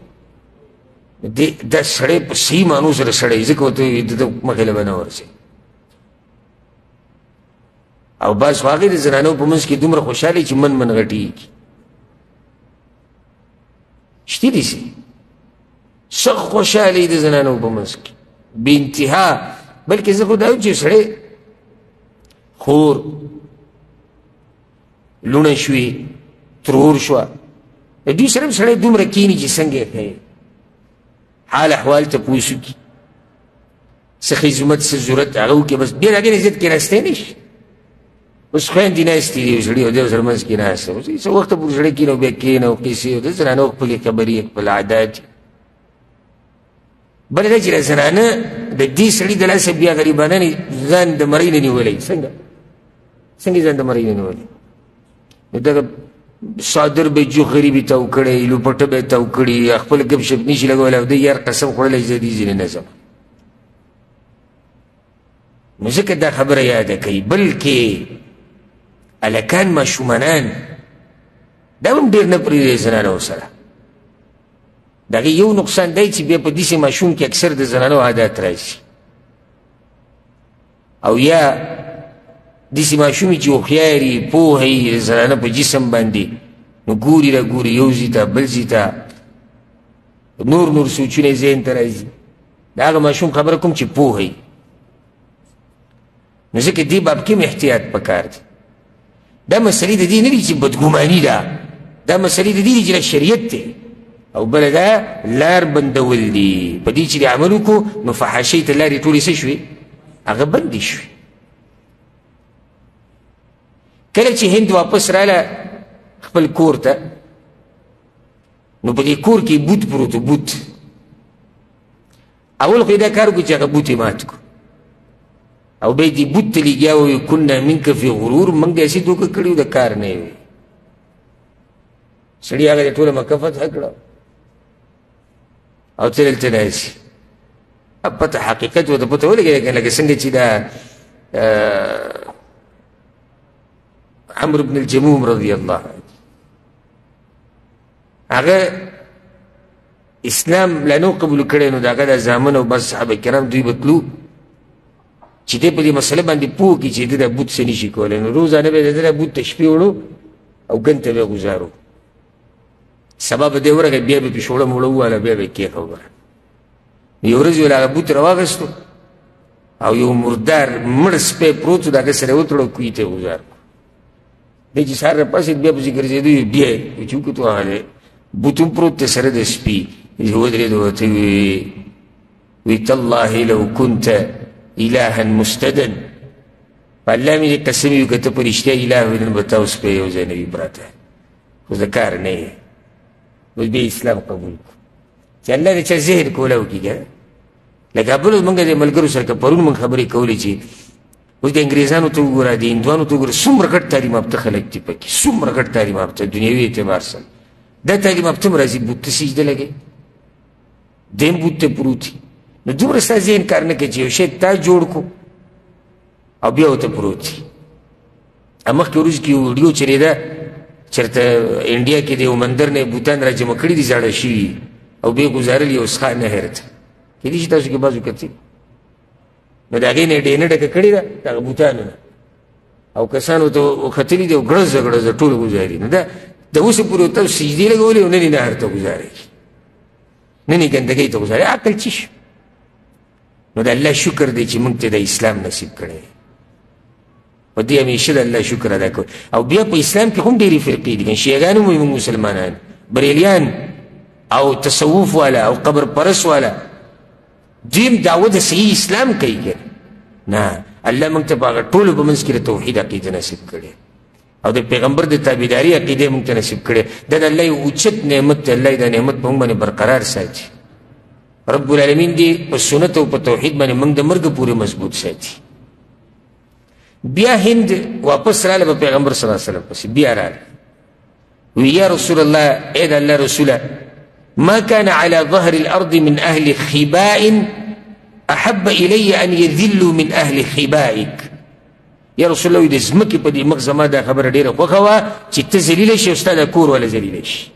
دا سړی په صحیح معنو سره سړی ځکه ورته وایي د ده مخې له به نه ورځئ. او بعض خو هغې د زنانو په منځ کې دومره خوشحاله چې من من غټېږي، شته دي سي سخت خوشحاله د زنانو په منځ کې بې انتها. بلکې زه خو دا وایم چې سړی خور لوڼه شوې، ترور شوه، د دوی سره هم سړی دومره کښېني چې څنګه یې کوي، حال احوال تپوس وکړي، څه خدمت څه ضرورت هغه وکړي، بس بیا د هغې نه زیات کښېناستی نه شي. اوس خویندې ناستې دي، سړي او دی سره منځ کې ناست دی، څه وخته پورې سړی کښېني او بیا کښېنه او قیصې او د زنانو خپلې خبرې خپل عادات. بله دا چې د زنانه د دې سړي د لاسه بیا غریبانه ځان د مرۍ نه نیولی، څنګه څنګه ځان د مرۍ نه نیولی؟ نو دغه څادر به جو غریبي تاو کړی، لوپټه به یې تاو کړي، خپل ګپ شپ نه شي لګولی، او دی یار قسم خوړلی چې زه دې ځینې نه ځم. نو ځکه دا خبره یاده کوي. بلکې هلکان ماشومانان دا هم ډېر نه پرېږدي زنانو سره. د هغې یو نقصان دی چې بیا په داسې ماشوم کې اکثر د زنانو عادات راځي، او یا داسې ماشوم چې هوښیار وي، پوه وي د زنانه په جسم باندې، نو ګوري را ګوري یو ځای ته بل ځای ته، نور نور سوچونه یې ذهن ته راځي. د هغه ماشوم خبره کوم چې پوه وي. نو ځکه دې باب کې هم احتیاط پکار دی. دا مسئلې د دې نه دي چې بدګماني ده، دا مسئلې د دې دي چې دا شریعت دی. او بله دا لار بندول دي، په دې چې د عمل وکړو نو فحاشۍ ته لارې ټولې څه شوې؟ هغه بندې شوې. کله چې هند واپس راله خپل کور ته، نو په دې کور کې بوت پروت و، بوت. اول خو یې دا کار وکړو چې هغه بوت یې مات کړو، او بیا دې بوت ته لګیا وایي کنا منک فی غرور، موږ داسې دوکه کړي وو د کار نه وي. سړي هغه ټوله مکه فتح کړه او ته دلته ناست. پته حقیقت ورته پته ولګېده که لکه څنګه چې دا عمرو بن الجموم رضی الله عنه، هغه اسلام لا نو قبول کړی، نو د هغه د زامن او بعض صحابه کرام دوی به تلو چې دی په دې مسله باندې پوه کړي چې ده دا بت څه نه شي کولی. نو روزانه به یې د ده دا بت ته شپې وړو او ګند ته به یې ګوزارو. سبا به دی ورغی، بیا به پې شوړه موړه وواله، بیا به یې کېښوده. یو ورځ یې له هغه بت راواخیستو او یو مردار مړ سپی پروت و، د هغه سره یې وتړو، کوهي ته یې ګوزار کړو. دی چې سهار راپاڅېد بیا پسې ګرځېدو، یې بیا یې چې وکتو هغه دی بت هم پروت دی سره د سپي. چې ودرېد ورته ویې وی تالله لو كنت الها مستدا، په الله مې دې قسم وي که ته په رښتیا اله وې نن به تا او سپی یو ځای نه وي پراته، خو زه کار نه یې. اوس بیا اسلام قبول کړو چې الله دې چا ذهن کولی وکړي که نه. لکه بل موږ د ملګرو سره که پرون موږ خبرې کولې چې اوس د انګریزانو ته وګوره، د هندوانو ته وګوره، څومره غټ تعلیم یافته خلک دي پکې، څومره غټ تعلیم یافته دنیوي اعتبار سره. دا تعلیم یافته هم راځي بت ته سجده لګوي، دی هم بت ته پروت وي. نو دومره ستا ذهن کار نه کوي چې یو شی تا جوړ کړو او بیا ورته پروت وي. مخکې ورځ کې یو ویډیو چلېده، چېرته انډیا کې د یو مندر نه یې بوتان راجمع کړي دي، زاړه شوي او بیا یې ګوزارلي یو سخا نهر ته. کېدای شي تاسو کې بعضو کتلي. نو د هغې نه یې ډېنه ډکه کړې ده د هغه بوتانو نه، او کسان ورته ختلي دي او ګړزه ګړزه ټول ګوزاري. نو دا د اوسه پورې تاسو سجدې لګولې او نن یې نهر ته ګوزاري، نن یې ګندګۍ ته ګوزاري. عقل څه شو؟ نو د الله شکر دی چې موږ ته د اسلام نصیب کړی، په دې همیشه د الله شکر ادا کوو. او بیا په اسلام کې هم ډېرې فرقې دي، شیعهګان هم موږ مسلمانان، بریلیان او تصوف والا او قبر پرس والا دوی هم دعوه د صحیح اسلام کوي که نه. الله موږ ته په هغه ټولو په منځ کې د توحید عقیده نصیب کړې او د پیغمبر د تابعداري عقیده موږ ته نصیب کړې. دا د الله یو اوچت نعمت دی، الله یې دا نعمت په موږ باندې برقرار ساتي. رب العالمین دې په سنت او په توحید باندې موږ د مرګ پورې مضبوط ساتي. بیا هند واپس راله په پیغمبر صلی الله علیه وسلم پسې بیا راله، وی یا رسول الله، ای د الله رسوله، ما كان على ظهر الأرض من أهل خباء أحب إلي أن يذلوا من أهل خبائك. یا رسول الله، د ځمکې په دې مخ زما دا خبره ډېره خوښه وه چې ته ذلیله شې او ستا د کور والا ذلیله شي،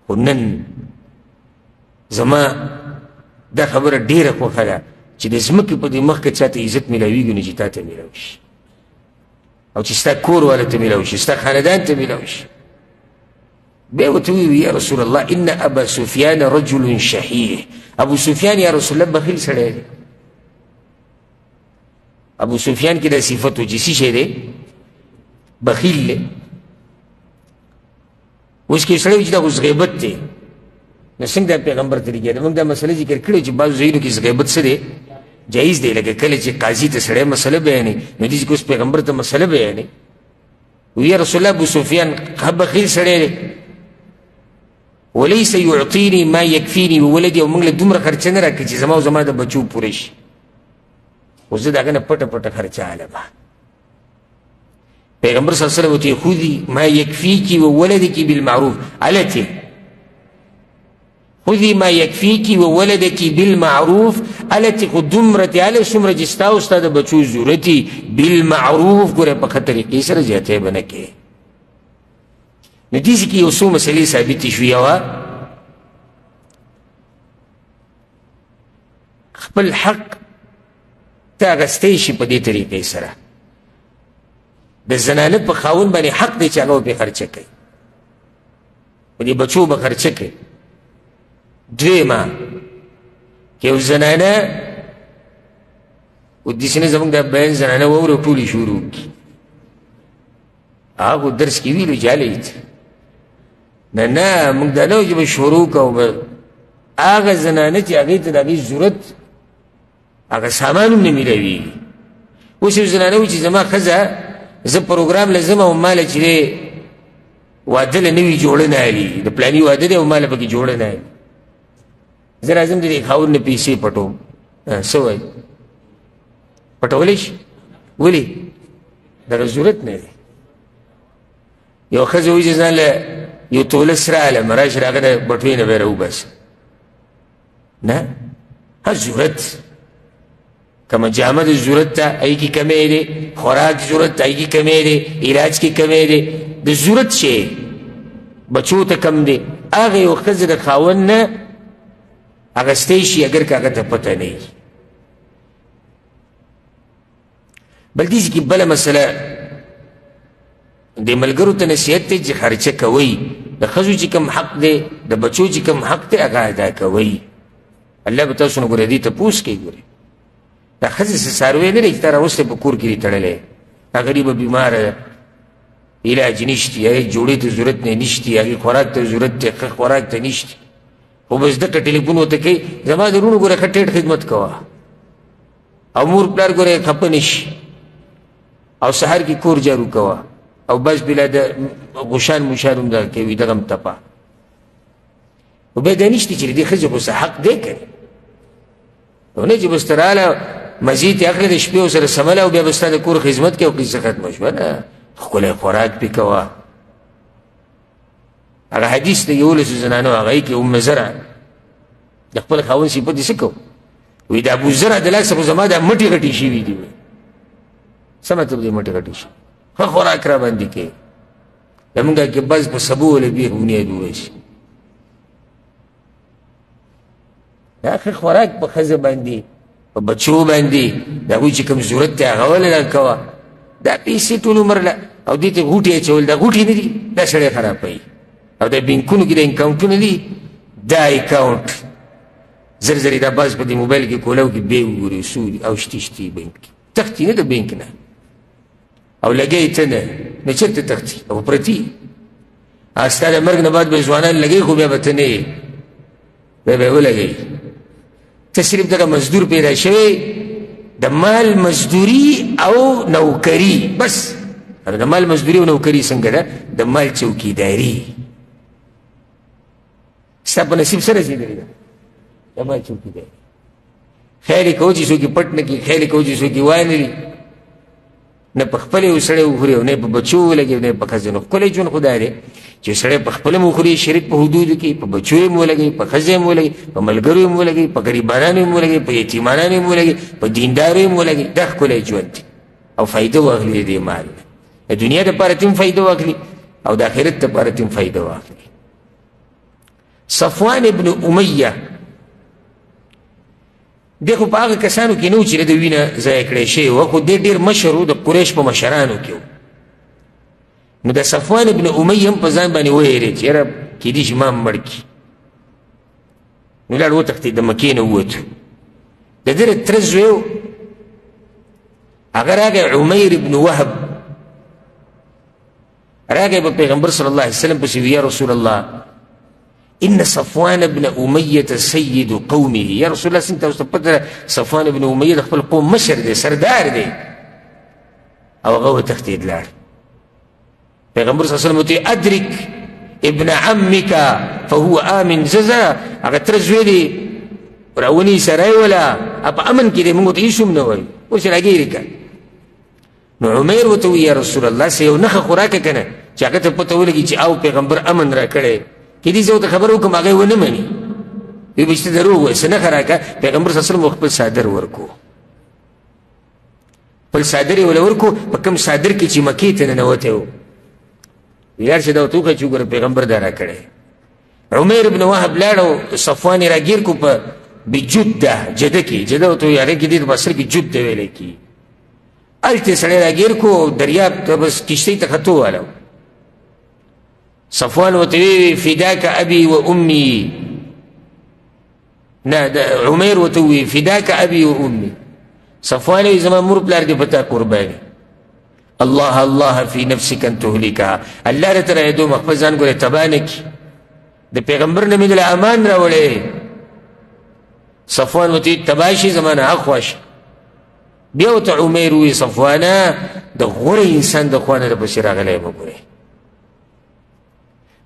خو نن زما دا خبره ډېره خوښه ده چې د ځمکې په دې مخ کې چا ته عزت میلاویږي نو چې تا ته میلاو شي، او چې ستا کور والا ته میلاو شي، ستا خاندان ته میلاو شي. بیا ورته وویل یا رسول الله ان ابا سفیان رجل شحیح. ابو سفیان یا رسول الله بخیل سړی دی. ابو سفیان کې دا صفت و چې څه شی دی؟ بخیل دی. اوس کې سړی چې دا اوس غیبت دی، نو څنګه دا پیغمبر ته لګیا دی؟ موږ دا مسله ذکر کړې چې بعضو ځایونو کې غیبت څه دی؟ جایز دی. لکه کله چې قاضي ته سړی مسله بیانوي، نو دې چې اوس پیغمبر ته مسله بیانوي، وی یا رسول الله ابو سفیان ښه بخیل سړی دی، وليس يعطيني ما يكفيني وولدي، او موږ له دومره خرچه نه راکوي چې زما او زما د بچو پوره شي، خو زه د هغه نه پټه پټه خرچه علم. پیغمبر صلی الله علیه وسلم ورته خذي ما يكفيك وولدك بالمعروف، التي خذي ما يكفيك وولدك بالمعروف، التي خو دومره ترې اله څومره چې ستا او ستا د بچو ضرورت وي، بالمعروف، ګوره په ښه طریقې سره زیاتی به نه کوې. نو دې ځای کې یو څو مسلې ثابتې شوې. یوه، خپل حق ته اخیستی شي په دې طریقې سره. د زنانه په خاوند باندې حق دی چې هغه پرې خرچه کوي، په دې بچو به خرچه کوي. دویمه، که یو زنانه او داسې نه زموږ دا بیان زنانه واوري ټولې شروع کړي، هغه درس کې ویلو چې هلئ نه نه، موږ دا نه وایو چې به شروع کوو، به هغه زنانه چې هغې ته د هغې ضرورت هغه سامان هم نه میلاویږي. اوس یو زنانه وایي چې زما ښځه زه پروګرام له ځم او ما له چې دی واده له نوي جوړه نه الي، د پلاني واده دی او ما له پکې جوړه نه الي، زه راځم د دې خاوند نه پیسې پټوم. څه وایي؟ پټولی شي؟ ولې؟ دغه ضرورت نه دی. یو ښځه وایي چې ځان له یو توله سره الم راشه، هغه د بټوې نه به یې راوباسم. نه، ها ضرورت. کومه جامه د ضرورت ده هغې کې کمی دی، خوراک ضرورت ده هغې کې کمی دی، علاج کې کمی دی، د ضرورت شی بچو ته کم دی، هغه یو ښځه د خاوند نه اخیستی شي اګر که هغه ته پته نه وي. بل دې کې بله مسله د ملګرو ته نصیحت دی چې خرچه کوئ، د ښځو چې کوم حق دی، د بچو چې کوم حق دی، هغه ادا کوئ. الله به تاسو نه ګورې دې تپوس کوي. ګورې دا ښځې څه څاروی نه دی چې تا راوستی په کور کې دې تړلی، دا غریبه بیماره ده، علاج نشتي، هغې جوړې ته ضرورت نه نشتي، هغې خوراک ته ضرورت دی، ښه خوراک ته نشتي، خو بس دقه ټلیفون ورته کوي زما د وروڼو ګوره ښه ټیټ خدمت کوه، او مور پلار ګوره خفه نه شي، او سهار کې کور جارو کوه، او بس بلا د غوشان موشان هم دغه کوي، دغه هم تپه. خو بیا دا نشته چې د دې ښځې خو څه حق دی که نه، نه چې بس ته راله مزې ترې اخلې د شپې ورسره سمله او بیا به ستا د کور خدمت کوي او قصه ختمه شوه. نه، ښکلی خوراک پې کوه. هغه حدیث د 11 زنانو هغه کې ام زرع د خپل خاوند صفت یې څه کو؟ وایي د ابو زرع د لاسه خو زما دا مټې غټې شوي دي. وایي څه مطلب دی مټې غټې شوي؟ ښه خوراک را باندې کوي. زمونږ کې بس په سبو ولې بیخ بنیاد وویشي. دا ښه خوراک په ښځه باندې، په بچو باندې، د هغوی چې کوم ضرورت دی هغه ولې راکوه. دا پیسې ټول عمر له او دې ته غوټې اچول، دا غوټې نه دي، دا سړی خرابوي. او د بینکونو کې د اکاونټونه دي، دا اکاونټ زر زر دا باز په دې موبایل کې کولاو کې بیا وګوري سوري او شتي شتي بینک کې تښتي نه د بینک نه، او لګی ته نه، نو چېرته تښتي او پرتي. ستا د مرګ نه بعد به ځوانان لګوي، خو بیا به ته نه یې، بیا به یې ولګوي. ته صرف دغه مزدور پیدا شوی، د مال مزدوري او نوکري بس. د مال مزدوري او نوکري څنګه ده؟ د مال چوکیداري ستا په نصیب سره رسېدلې ده. د مال چوکیداري خیال یې کوو چې څوک یې پټ نه کړي، خیال یې کوو چې څوک یې وانه نه په خپلې یو سړی وخوري او نه په بچو ولګوي نه په ښځې. نو ښکلی ژوند خو دا دی چې سړی په خپله هم وخوري شریک په حدودو کې، په بچو یې هم ولګوي، په ښځې هم ولګوي، په ملګرو یې هم ولګوي، په غریبانانو یې هم ولګوي، په یتیمانانو یې هم ولګوي، په دیندارو یې هم ولګوي. دا ښکلی ژوند دی او فایده واخلي د دې مال نه، د دنیا دپاره ترې هم فایده واخلي او د آخرت دپاره ترې هم فایده واخلي. صفوان ابن امیه دی خو په هغه کسانو کې نه و چې د وینه ضایع کړی شوې وه، خو دی ډېر مشر و، د قریش په مشرانو کې و. نو د صفوان ابن امیه هم په ځان باندې وویلې چې یاره کېدای شي ما هم مړ کړي. نو لاړ وتښتېد، د مکې نه ووت. د ده د تره زوی و، هغه راغی عمیر ابن وهب، راغی په پیغمبر صلی الله علیه وسلم پسې، یا رسول الله ان صفوان ابن امیه سید قومه. یا رسول الله څنګه تاسو ته پته ده صفوان ابن امیه د خپل قوم مشر دی، سردار دی، او هغه وتښتېد لاړ. پیغمبر صلی الله علیه وسلم ورته ادرک ابن عمک فهو آمن. زه هغه تره زوی دی راونیسه رایوله، په امن کې دی، موږ ورته هېڅ هم نه وایو، اوس یې راګېرې کړه. نو عمیر ورته وویل یا رسول الله څه یو نښه خو راکړه که نه چې هغه ته پته ولګي چې او پیغمبر امن راکړی. کېدای زه ورته خبره وکړم هغه یې ونه مني، وایي به چې ته دروغ وایې، څه نښه راکړه. پیغمبر صلی الله علیه وسلم خپل څادر ورکو، خپل څادر یې وله ورکو، په کوم څادر کې چې مکې ته ننوتی و. لاړ شه دا ورته وښیه چې وګوره پیغمبر دا راکړی. عمیر ابن وهب لاړ او صفوان یې راګیر کړو په بجده، جده کې، جده ورته وایي، هغې کې دې په اصل کې جده ویلی کېږي. هلته سړی راګیر کړو او دریاب ته بس کښتۍ ته ختو واله. صفوان ورته وویل فداک ابي و امي، نه د عمیر ورته وویل فداک ابي و امي. صفوان وایي زما مور پلار دې په تا قرباني. الله الله فی نفسک ان تهلکها، الله دې ته رايدوم خپل ځان ګورې تباه نه کړي، د پیغمبر نه مې دله امان راوړی. صفوان ورته وایي تباه شي زما نه اخوا شي. بیا ورته عمیر ووایي صفوانه د غوره انسان د خوا نه درپسې راغلی یم، وګورئ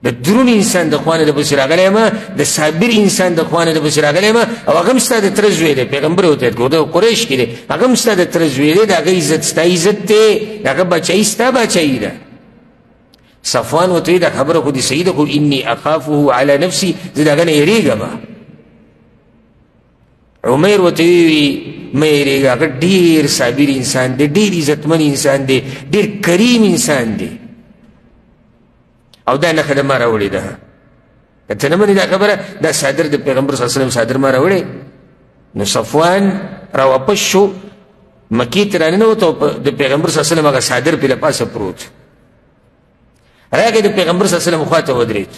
د درون انسان د خوا نه درپسې راغلی یم، د صابر انسان د خوا نه درپسې راغلی یم، او هغه هم ستا د تره زوی دی. پیغمبر ورته یاد کړو د قریش کې دی، هغه هم ستا د تره زوی دی، د هغه عزت ستا عزت دی، د هغه بچایي ستا بچایي ده. صفوان ورته وایي دا خبره خو دې صحیح ده، خو انی اخافه علی نفسي، زه د هغه نه یېرېږم. عمیر ورته وویل، مه یېرېږه، هغه ډېر صابر انسان دی، ډېر عزتمن انسان دی، ډېر کریم انسان دی، او دا نښه د ما راوړې ده. که ته نه منې دا خبره، دا څادر د پیغمبر صلی الله علیه وسلم څادر ما راوړی. نو صفوان راواپس شو، مکې ته راننوت او د پیغمبر صلی الله علیه وسلم هغه څادر پرې له پاسه پروت. راغی د پیغمبر صلی الله علیه وسلم خواته ودرېد،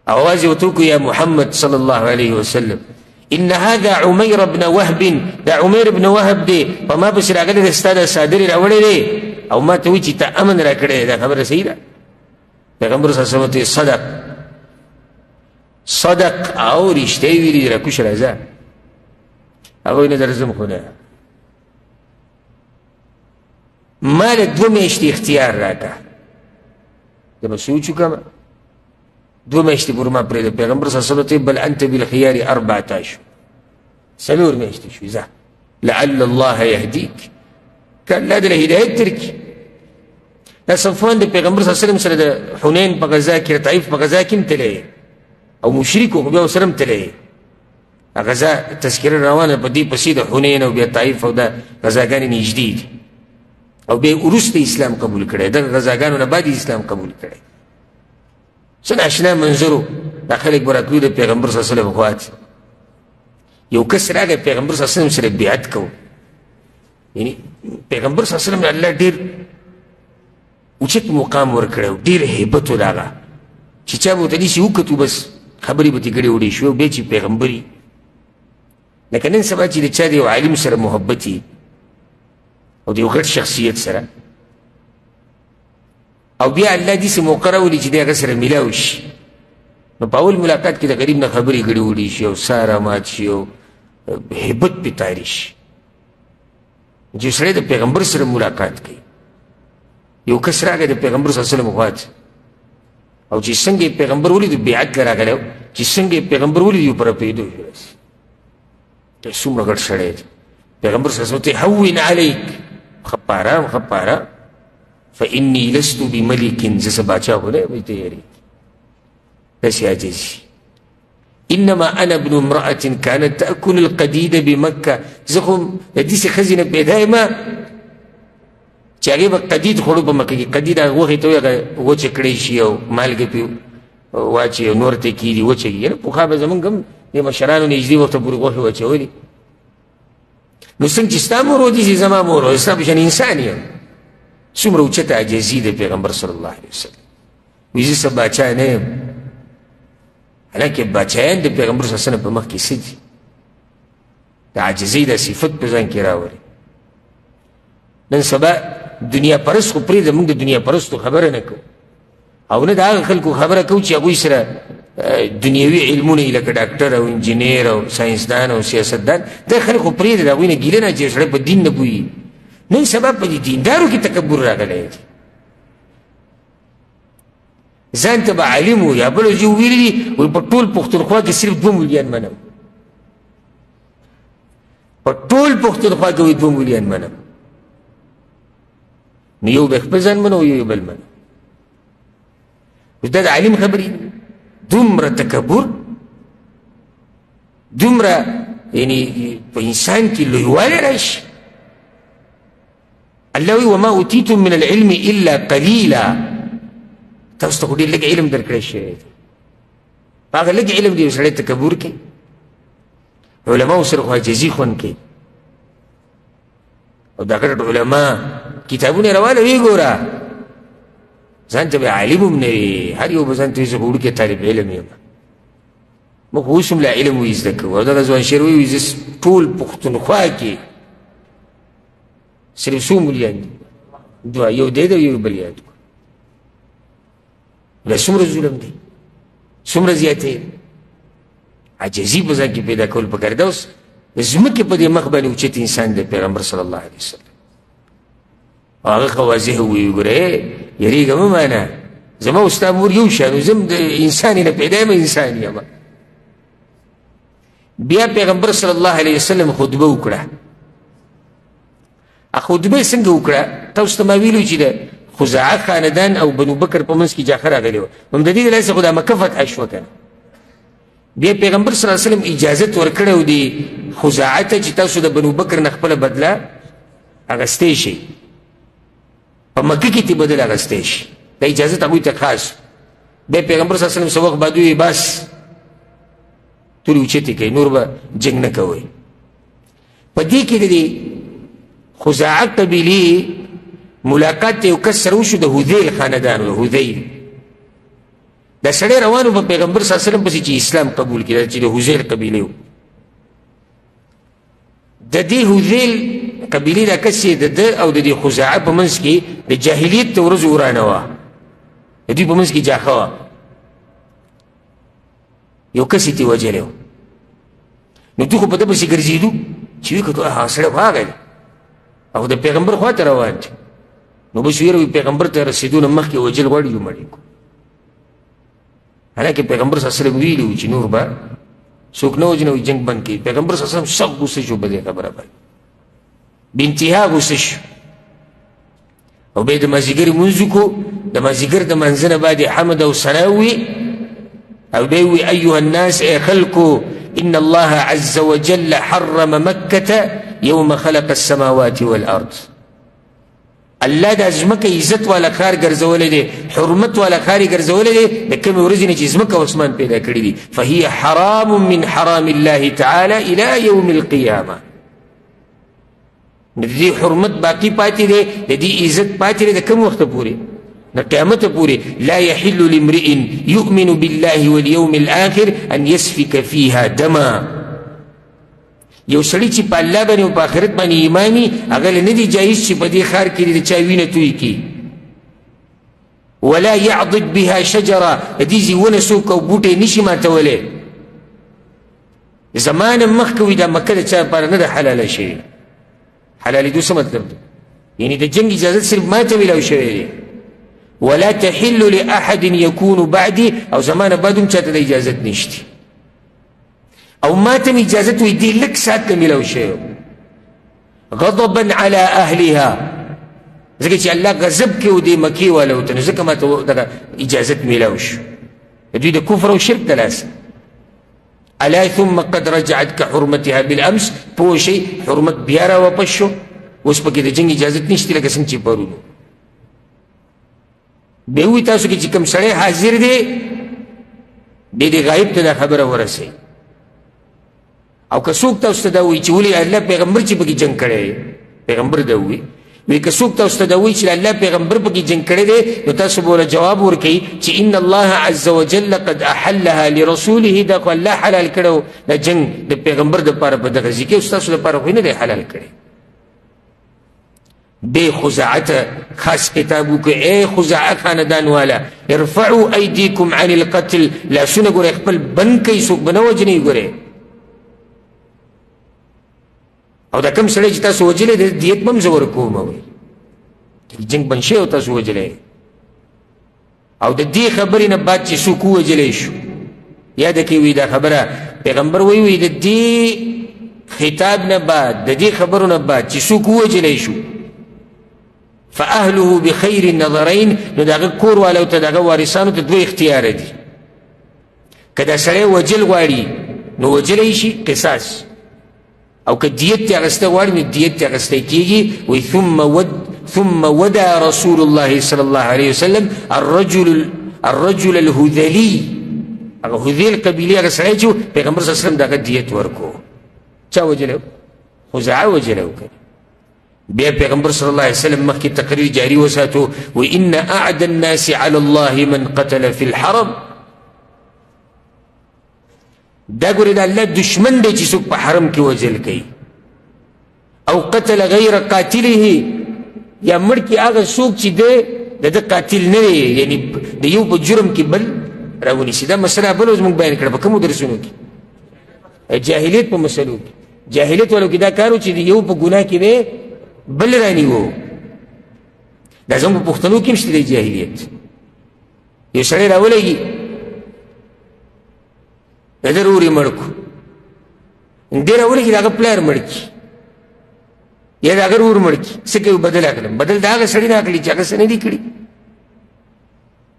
اواز یې ورته وکړو، یا محمد صلی الله علیه وسلم، ان هذا عمیر بن وهب، دا عمیر بن وهب دی، په ما پسې راغلی دی، ستا دا څادر یې راوړی دی او ما ته وایي چې تا امن راکړی دی، دا خبره صحیح ده؟ پیغمبر صلی الله علیه وسلم ته صدق صدق او رښتیا یې ویلي دي، راکوش راځه. هغه وایي نه درځم خو نه، ما له 2 میاشتې اختیار راکړه، زه به سوچ وکړم، 2 میاشتې پورې ما پرېږده. پیغمبر صلی الله علیه وسلم ته بل انت بالخیار 4 اشهر، 4 میاشتې شوې، ځه لعل الله یهدیک، که الله دې له هدایت درکړي. دا صفوان د پیغمبر صلی الله علیه وسلم سره د حنین په غذا کې، د طایف په غذا کې هم تللی او مشرک و، خو بیا ورسره هم تللی. غذا تذکره روانه په دې پسې د حنین او بیا طایف او دا غذاګانې نږدې دي، او بیا وروسته اسلام قبول کړی، دغه غذاګانو نه بعد اسلام قبول کړی. څه ناشنا منظر و، دا خلک به راتلو د پیغمبر صلی الله علیه وسلم خوا ته. یو کس راغی پیغمبر صلی الله علیه وسلم سره بیعت کو، یعنی پیغمبر صلی الله علیه وسلم الله ډېر اوچت مقام ورکړی و، ډېر هیبت و د هغه، چې چا به ورته داسې وکتو بس خبرې به ترې ګډې وډې شوې، او بیا چې پیغمبر لکه نن سبا چې د چا د یو عالم سره محبت وي او د یو غټ شخصیت سره، او بیا الله داسې موقع راولي چې د هغه سره میلاو شي، نو په اول ملاقات کې د غریب نه خبرې ګډې وډې شي او ساه رامات شي او هیبت پرې طاري شي. چې سړی د پیغمبر سره ملاقات کوي، یو کس راغی د پیغمبر صلی الله علیه وسلم خوا ته، او چې څنګه یې پیغمبر ولید بیعت له راغلی و، چې څنګه یې پیغمبر ولید یو پر پېدو شو، داسې څومره غټ سړی دی. پیغمبر صلی الله علیه وسلم ته هون علیک، ښه په ارام، ښه په ارام، فانی لست بملک، زه څه باچا خو نه یم چې ته یېرېږې، داسې عاجزي. انما انا ابن امرأة كانت تأكل القديد بمکه، زه خو د داسې ښځې نه پیدا یم چې هغې به قدید خوړو په مکه کې. قدید هغه غوښې ته وایي، هغه وچه کړی شي او مالګه پرې واچوي او نور ته کېږي وچه کېږي. پخوا به زموږ هم د مشرانو نږدې وخته پورې غوښې وچولې. نو څنګه چې ستا مور و داسې زما مور وه، ستا په شان انسان یم. څومره اوچته عاجزي د پیغمبر صلی الله علیه وسلم. وایي زه څه باچا نه یم، حالانکه باچایان د پیغمبر صلی الله علیه وسلم په مخ کې څه دي؟ د عاجزۍ دا صفت په ځان کې راولي. نن سبا دنیا پرست خو پرېږده، موږ د دنیا پرستو خبره نه کوو، او نه د هغه خلکو خبره کوو چې هغوی سره دنیوي علمونه یې لکه ډاکټر او انجنیر او ساینسدان او سیاستدان، دا خلک خو پرېږده، د هغوی نه ګیله نه چې سړی په دین نه پوهېږي. نن سبا په دې دیندارو کې تکبر راغلی دی، ځان ته به عالم وایي. بل ورځ یې ویلي دي، وایي په ټول پښتونخوا کې صرف 2 ملیان منم، په ټول پښتونخوا کې وایي 2 ملیان منم. نو یو به خپل ځان منو، یو بل منو. اوس دا د عالم خبرې دي. دومره تکبر، دومره یعنی په انسان کې لویوالی راشي. الله وایي وما اوتیتم من العلم الا قلیلا، تاسو ته خو ډېر لږ علم درکړی شوی دی، په هغه لږ علم دې یو سړی تکبر کوي. علماو سره خو عاجزي خوند کوي، او دا غټ علما کتابونه راواله وی ګوره، ځان ته به عالم هم نه وي، هر یو به ځان ته وایي زه خو وړوکی طالب علم یم، موږ خو اوس هم لا علم وایي زده کوو. او دغه ځوان شعر وایي زه ټول پښتونخوا کې صرف څو ملیان دي، دوه، یو دی دی یو بل یاد کړو. دا څومره ظلم دی، څومره زیاتی دی. عاجزي په ځان کې پیدا کول پکار دی. اوس د ځمکې په دې مخ باندې اوچت انسان دی پیغمبر صلی الله علیه وسلم، هغه ښه واضح ووایي، ګوره یېرېږه مه مانه، زما او ستا مور یو شان، زه هم د انسان نه پیدا یم، انسان یم. بیا پیغمبر صلی الله علیه وسلم خطبه وکړه. خطبه یې څنګه وکړه؟ تاسو ته ما ویلو چې د خزاعه خاندان او بنو بکر په منځ کې جاخه راغلې وه، هم د دې د لاسه خو دا مکه فتح شوه که نه. بیا پیغمبر صلی الله علیه وسلم اجازت ورکړی دی خزاعه ته چې تاسو د بنو بکر نه خپله بدله اخیستی شئ، په مکه کې ترې بدله اخیستی شي، دا اجازت هغوی ته خاص. بیا پیغمبر صلی الله علیه وسلم څه وخت بعد وویل بس تورې اوچتې کوي، نور به جنګ نه کوئ. په دې کې د دې خزاعه قبیلې ملاقات ته یو کس سره وشو، د هذیل خاندان و، هذیل. دا سړی روان و په پیغمبر صلی الله علیه وسلم پسې چې اسلام قبول کړي، چې د هذیل قبیلې و. د دې هذیل قبیلې دا کس یې د ده او د دې خزاعه په منځ کې د جاهلیت د ورځو ورانه وه، د دوی په منځ کې جاخه وه، یو کس یې ترې وژلی و. نو دوی خو په ده پسې ګرځېدو چې ویې کتو هغه سړی خو هغه دی او د پیغمبر خوا ته روان دی. نو بس ویره وي پیغمبر ته رسېدو نه مخکې وژل غواړي یو مړ یې کړو. حالانکه پیغمبر صلی الله علیه وسلم ویلي وو چې نور به څوک نه وژنه، وایي جنګ بند کړي. پیغمبر صلی الله علیه وسلم سخت غوسه شو په دې خبره باندې، بې انتها غوسه شو. او بیا د مازدیګر لمونځ وکړو، د مازدیګر د لمانځه نه بعد یې حمد او ثنا ووي او بیا یې ووایي ایها الناس، ای خلکو، ان الله عز وجل حرم مکة یوم خلق السماوات والارض. الله دا ځمکه عزت والا ښار ګرځولی دی، حرمت والا ښار یې ګرځولی دی د کومې ورځې نه چې ځمکه او اسمان پیدا کړي دي. فهي حرام من حرام الله تعالی الى یوم القیامه. د دې حرمت باقی پاتې دی، د دې عزت پاتې دی د کوم وخته پورې؟ د قیامته پورې. لا يحل لامرئ يؤمن بالله واليوم الآخر أن يسفك فيها دما. یو سړی چې په الله باندې او په آخرت باندې ایمان وي، هغه له نه دي جایز چې په دې ښار کې د چا وینه توی کړي. ولا يعضد بها شجره، د دې ځای ونه څوک او بوټی نشي ماتولی. زمانه مخکې وي دا مکه د چا لپاره نه ده حلاله شوې. حلالېدو څه مطلب دی؟ یعنی د جنګ اجازت صرف ما ته میلاو شوی دی. ولا تحل لأحد يكون بعدي، او زمانه بعد هم چاته د اجازت نشته. او ما ته مې اجازت وي دې لږ ساعت ته میلاو شوی. غضبا على اهلها، ځکه چې الله غضب کې و دې مکې والو ته، نو ځکه ما ته دغه اجازت میلاو شو، د دوی د کفر او شرک د لاسه. الا ثم قد رجعت كحرمتها بالامس، پوه شئ حرمت بیا را واپس شو، اوس پکې د جنګ اجازت نشته لکه څنګه چې پرون. بیا ووایي تاسو کې چې کوم سړی حاضر دی، دې دې غایب ته دا خبره ورسوي. او که څوک تاسو ته دا وایي چې ولې الله پیغمبر چې پکې جنګ کړی دی، پیغمبر دا ووایي، وایي که څوک تاسو ته دا وایي چې الله پیغمبر پکې جنګ کړی دی، نو تاسو به ورله جواب ورکوئ چې ان الله عز وجل قد احلها لرسوله، دا خو الله حلال کړی دا جنګ د پیغمبر دپاره په دغه ځای کې، او ستاسو دپاره خو یې نه دی حلال کړی. بې خزاعه ته خاص خطاب وکړي، ای خزاعه خاندان والا، ارفعوا ایدیکم عن القتل، لاسونه ګورئ خپل بند کړئ، څوک به نه وژنئ ګورئ. او دا کوم سړی چې تاسو وژلی دی دیت به هم زه ورکوم، وایي جنګ بند شوی او تاسو وژلی. او د دې خبرې نه بعد چې څوک ووژلی شو، یاده کړئ وایي دا خبره پیغمبر وایي، وایي د دې خطاب نه بعد، د دې خبرو نه بعد چې څوک ووژلی شو، فأهله بخیر النظرین، نو د هغه کور والو ته، د هغه وارثانو ته دوه اختیاره دي. که دا سړی وژل غواړي نو وژلی شي، قصاص، او که دیت ترې اخیستی غواړي نو دیت ترې اخیستی کېږي. وایي ثم ودا رسول الله صلی الله علیه وسلم الرجل الهذلي، هغه هذیل قبیلې هغه سړی چې پیغمبر صلی الله علیه وسلم د هغه دیت ورکړو. چا وژلی و؟ خزاعه وژلی و. بیا پیغمبر صلی الله علیه وسلم مخکې تقریر جاری وساتو، وایي ان اعدى الناس على الله من قتل في الحرم. دا ګورې د الله دشمن دی چې څوک په حرم کې وژل کوي، او قتل غیر قاتله، یا مړ کړي هغه څوک چې دی د ده قاتل نه دی، یعنی د یو په جرم کې بل راونیسي. دا مسله بل ورځ موږ بیان کړه په کومو درسونو کې، جاهلیت په مسلو کې. جاهلیت والو کې دا کار و چې د یو په ګناه کې به بل رانیوو. دا زموږ په پښتنو کې هم شته دی جاهلیت. یو سړی راولېږي، د ده ورور یې مړ کړو، دی راولېږي د هغه پلار مړ کړي یا د هغه ورور مړ کړي، څه کوي؟ بدل اخلم. بدل د هغه سړي نه اخلي چې هغه څه نه دي کړي.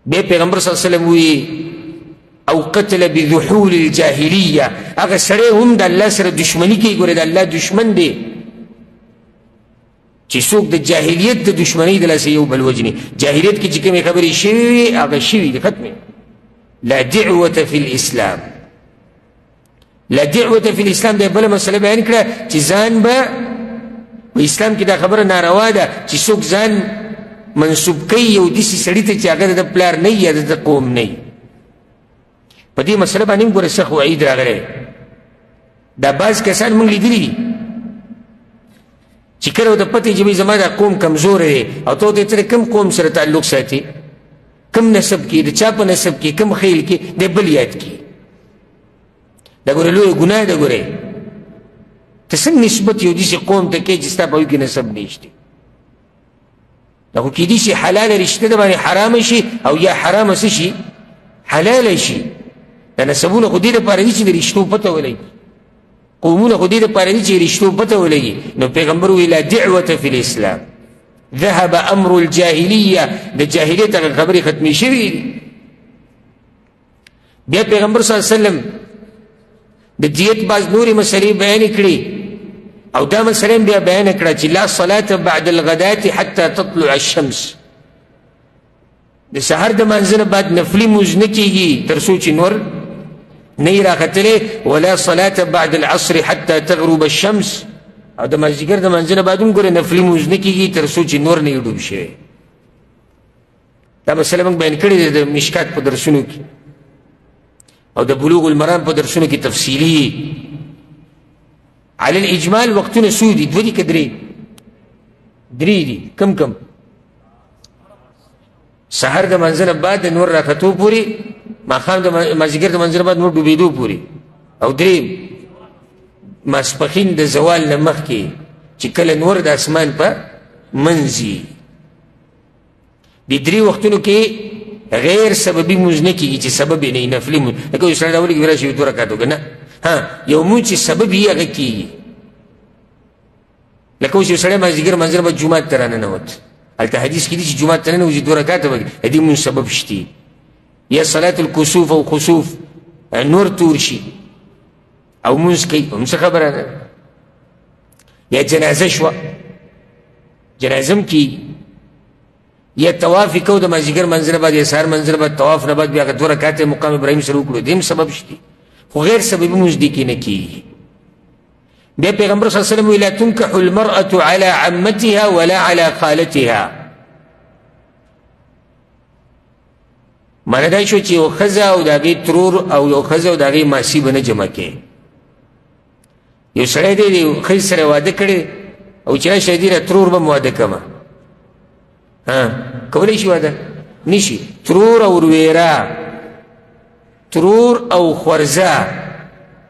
بیا پیغمبر صلی الله علیه وسلم ووایي او قتل بذحول الجاهلیه، هغه سړی هم د الله سره دښمني کوي، ګورې د الله دښمن دی چې څوک د جاهلیت د دښمنۍ د لاسه یو بل وژني. جاهلیت کې چې کومې خبرې شوې وي هغه شوي دي، ختمې. لا دعوة فی الاسلام، لا دعوة فی الاسلام دا بله مسله بیان کړه چې ځان به په اسلام کې دا خبره ناروا ده چې څوک ځان منسوب کوي یو داسې سړي ته چې هغه د پلار نه یا د قوم نه. په دې مسله باندې هم ګوره سخت وعید راغلی. دا بعض کسان موږ لیدلي دي چې کله ورته پته چې زما دا قوم کمزوری دی او ته ورته ته کوم قوم سره تعلق ساتي، کوم نسب کې، د چا په نسب کې، کوم خیل کې، دی بل یاد کړي. دا ګوره لویه ګناه ده. ګورې ته څنګه نسبت یو داسې قوم ته کوې چې ستا په هغوی کې نسب نشته؟ دا خو کېدای شي حلاله رشته د باندې حرامه شي او یا حرامه څه شي حلاله شي. دا نسبونه خو دې لپاره دي چې د رشتو پته ولګي، قومونه خو دې لپاره دي چې رشتو پته ولګي. نو پیغمبر وویل لا دعوة فی الاسلام، ذهب امر الجاهلیه، د جاهلیت هغه خبرې ختمې شوې دي. بیا پیغمبر صلی الله علیه وسلم د دیت بعض نورې مسلې بیان کړې او دا مسله هم بیا بیان کړه چې لا صلاة بعد الغداة حتی تطلع الشمس، د سحر د مانځه نه بعد نفلي مونځ نه کېږي تر څو چې نور نه یې راختلی، ولا صلاة بعد العصر حتی تغرب الشمس، او د مازدیګر د مانځه نه بعد هم ګوره نفلي مونځ نه کېږي تر څو چې نور نه یې ډوب شوی. دا مسله موږ بیان کړې ده د مشکات په درسونو کې او د بلوغ المرام په درسونو کې تفصیلي. علی الاجمال وختونه څو دي؟ دوه دي که درې؟ درې دي. کم کم؟ سحر د منځه نه بعد د نور راختو پورې، ماښام د مازدیګر د منځه نه بعد نور ډوبېدو پورې، او درې ماسپښین د زوال نه مخکې چې کله نور د اسمان په منځ وي. دې درې وختونو کې غیر سببي مونځ نه کېږي چې سبب یې نه وي، نفلي مونځ. لکه یو سړی راولېږي راشي دوه رکعته وکړه، نه، ها یو مونځ چې سبب یې هغه کېږي. لکه اوس یو سړی مازدیګر منځ به جومات ته راننوت، هلته حدیث کې دي چې جومات ته ننوځي دوه رکعته به کوي، د دې مونځ سبب شتي. یا صلاة الکسوف او خسوف، نور تور شي او مونځ کوي، هم څه خبره ده. یا جنازه شوه، جنازه هم کېږي. یا طواف یې کو د مازدیګر منځ نه بعد یا سهار منځ نه بعد طواف نه بعد بیا هغه دوه رکعته مقام ابراهیم سره وکړو، دې هم سبب شتي، خو غیر سببي مونځ دې کې نه کېږي. بیا پیغمبر صلی الله علیه وسلم ویل لا تنکح المرأة على عمتها ولا على خالتها. معنی دا شو چې یو ښځه او د هغې ترور او یو ښځه او د هغې ماسي به نه جمع کوي. یو سړی دی د یو ښځې سره واده کړی او چې راشه دې را ترور به م واده کړم، ها کولی شي واده؟ نشي. ترور او ورویره، ترور او خورزه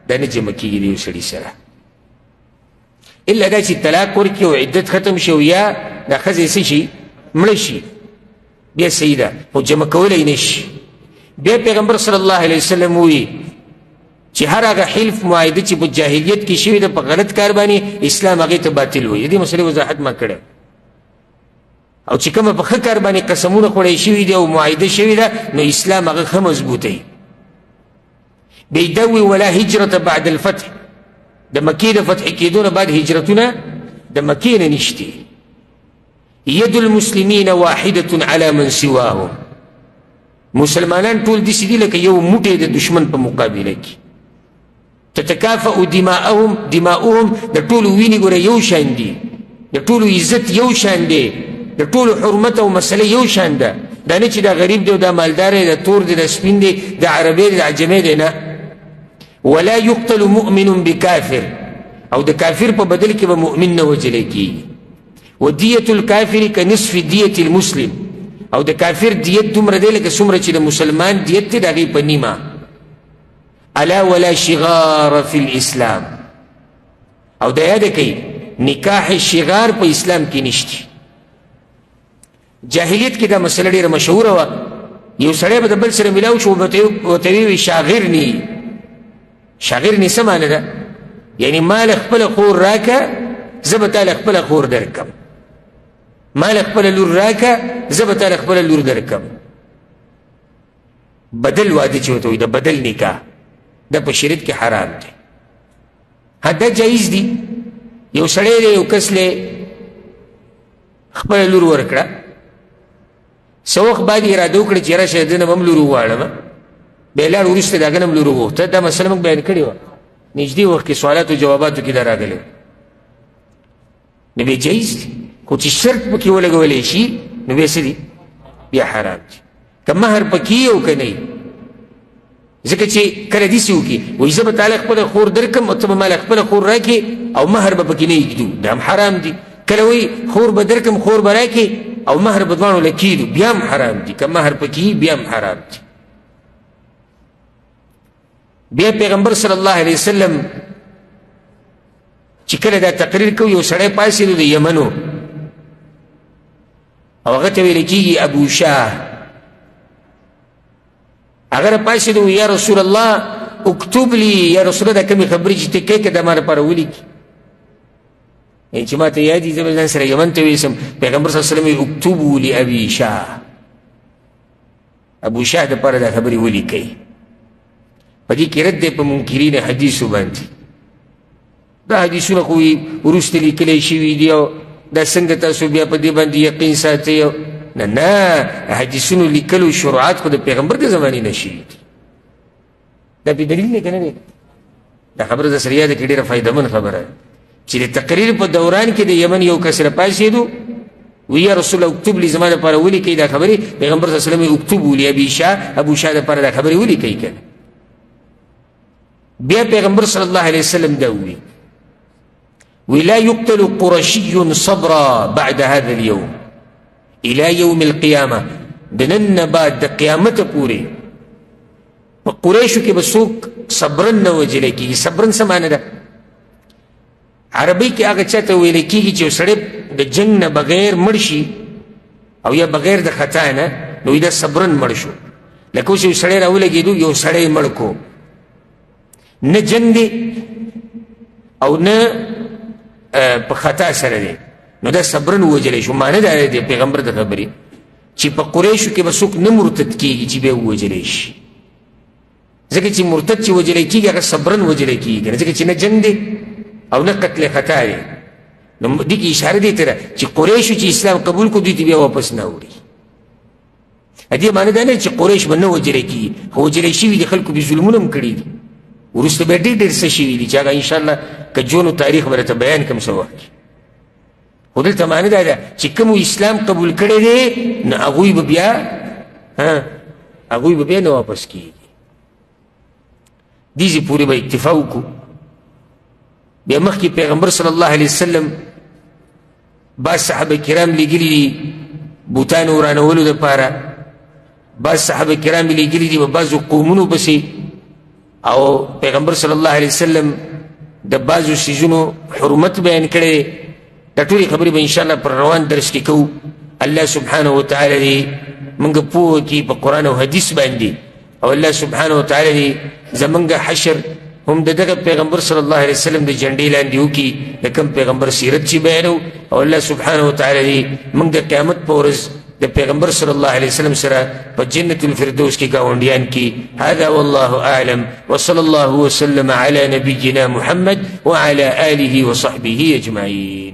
دا نه جمع کېږي د یو سړي سره، الا دا چې طلاق ورکړي او عدت ختم شي او یا دا ښځه یې څه شي مړه شي، بیا صحیح ده، خو جمع کولی نه شي. بیا پیغمبر صلی الله علیه وسلم ووایي چې هر هغه حلف معاهده چې په جاهلیت کې شوې ده په غلط کار باندې، اسلام هغې ته باطل وایي. د دې مسلې وضاحت ما کړی. او چې کومه په ښه کار باندې قسمونه خوړی شوي دي او معاهده شوې ده، نو اسلام هغه ښه مضبوطوي. بیا دا وایي ولا هجرة بعد الفتح، د مکې د فتح کېدو نه بعد هجرتونه د مکې نه نشته. ید المسلمین واحدة علی من سواهم، مسلمانان ټول داسې دي لکه یو موټی د دشمن په مقابله کې. تتکافأ دماؤهم، دماؤهم د ټولو وینې ګوره یو شان دي، د ټولو عزت یو شان دی، د ټولو حرمت او مسله یو شان ده. دا نه چې دا غریب دی او دا مالدار دی، دا تور دی، دا سپین دی، دا عربی دی، دا عجمي دی، نه. ولا یقتل مؤمن بکافر، او د کافر په بدل کې به مؤمن نه وژل کېږي. ودیة الکافر کنصف دیة المسلم، او د کافر دیت دومره دی لکه څومره چې د مسلمان دیت دی د هغې په نیمه. الا ولا شغار فی الاسلام، او دا یاده کوي نکاح شغار په اسلام کې نشته. جاهلیت کې دا مسله ډېره مشهوره وه، یو سړی به د بل سره ملاو شو ورته ویې شاغرني. شاغرني څه معنی ده؟ یعنی ما له خپله خور راکه، زه به تا له خپله خور درکم، ما له خپله لور راکه، زه به تا له خپله لور درکم. بدل واده چې ورته وایي، د بدل نکاح، دا په شریعت کې حرام دی. ها دا جایز دی. یو سړی دی، یو کس له خپله لور ورکړه، څه وخت بعد یې اراده وکړه چې راشه د ده نه به هم لور وغواړم، بیا لاړ وروسته د هغه نه هم لور وغوښته. دا مسله موږ بیان کړې وه نږدې وخت کې، سوالاتو جواباتو کې دا راغلی وه. نو بیا جایز دی، خو چې شرط پکې ولګولی شي نو بیا څه دي؟ بیا حرام دي، که مهر پکې او که نه. ځکه چې کله داسې وکړي، وایي زه به تاله خپله خور درکړم او ته به ماله خپله خور راکړې او مهر به پکې نه ږدو، دا هم حرام دي. کله وایي خور به درکړم، خور به راکړې او مهر به دواړو له کېدو، بیا هم حرام دي. که مهر پکې وي بیا هم حرام دي. بیا پیغمبر صلی الله علیه وسلم چې کله دا تقریر کوي، یو سړی پاڅېدو د یمنو، او هغه ته ویل کېږي ابو شاه. هغه راپاڅېدو، یا رسول الله اکتب لي، یا رسول الله دا کومې خبرې چې ته کوې که دا ما لپاره ولیکي، یعنې چې ما ته یاد دي، زه به ځان سره یمن ته ویسم. پیغمبر صلی الله علیه وسلم اکتبو لابي شاه، ابو شاه دپاره دا خبرې ولیکئ. په دې کې رد دی په منکرین حدیثو باندې. دا حدیثونه خو وروسته لیکلی شوي دي، او دا څنګه تاسو بیا په دې باندې یقین ساتئ؟ نه نه، حدیثونو لیکلو شروعات خو د پیغمبر د زمانې نه شوي دي. دا بې دلیل دی که نه دی؟ دا خبره د سره یاده کړې، ډېره فایدهمن خبره ده چې د تقریر په دوران کې د یمن یو کس راپاڅېدو، وی یا رسول الله اکتب لي، زما دپاره ولیکئ دا خبرې. پیغمبر صلی الله علیه وسلم اکتبو لابي شاه، ابو شاه دپاره دا خبرې ولیکئ که نه. بیا پیغمبر صلی الله علیه وسلم دا ووی، وی لا يقتل قرشي صبرا بعد هذا اليوم الى يوم القيامة. د نن نه بعد د قیامته پورې په قریشو کې به څوک صبرن نه وژل کېږي. صبرن څه معنی ده؟ عربي کې هغه چا ته ویل کېږي چې یو سړی د جنګ نه بغیر مړ شي او یا بغیر د خطا نه، نو دا صبرن مړ شو. لکه اوس یو سړی راولګېدو، یو سړی مړ کو، نه جنګ دی او نه په خطا سره دی، نو دا صبرن ووژلی شو. معنی دا دی پیغمبر د خبرې چې په قریشو کې به څوک نه مرتد کېږي چې بیا ووژلی شي، ځکه چې مرتد چې وژلی کېږي هغه صبرن وژلی کېږي که نه، ځکه چې نه جنګ دی او نه قتل خطا دی. نو دې کې اشاره دې ته ده چې قریشو چې اسلام قبول کړو دوی ته بیا واپس نه اوړي. دې معنی دا نه چې قریش به نه وژلی کېږي، خو وژلی شوي دي، خلکو بې ظلمونه هم کړي دي. وروسته بیا ډېر ډېر څه شوي دي چې هغه انشاءالله که ژوند تاریخ به راته بیان کړم څه وخت کې. خو دلته معنی دا ده چې کوم اسلام قبول کړی دی نو هغوی به بیا هغوی به بیا نه واپس کېږي. دې ځای پورې به اکتفا وکړو. بیا مخکې پیغمبر صلی الله علیه وسلم بعض صحابه کرام لیږلي دي بوتانو ورانولو دپاره، بعض صحابه کرام یې لیږلي دي په بعضو قومونو پسې، او پیغمبر صلی الله علیه وسلم د بعضو څیزونو حرمت بیان کړی دی. دا ټولې خبرې به انشاءالله پر روان درس کې کوو. الله سبحانه وتعالی دې موږ پوه کړي په قرآن او حدیث باندې، او الله سبحانه وتعالی دې زمونږ حشر هم د دغه پیغمبر صلی الله علیه وسلم د جنډې لاندې وکړي، د کوم پیغمبر سیرت چې بیانو. او الله سبحانه وتعالی دې موږ د قیامت په ورځ د پیغمبر صلی الله علیه وسلم سره په جنت الفردوس کې ګاونډیان کړي. هذا والله اعلم، وصلى الله وسلم على نبينا محمد وعلى آله وصحبه اجمعين.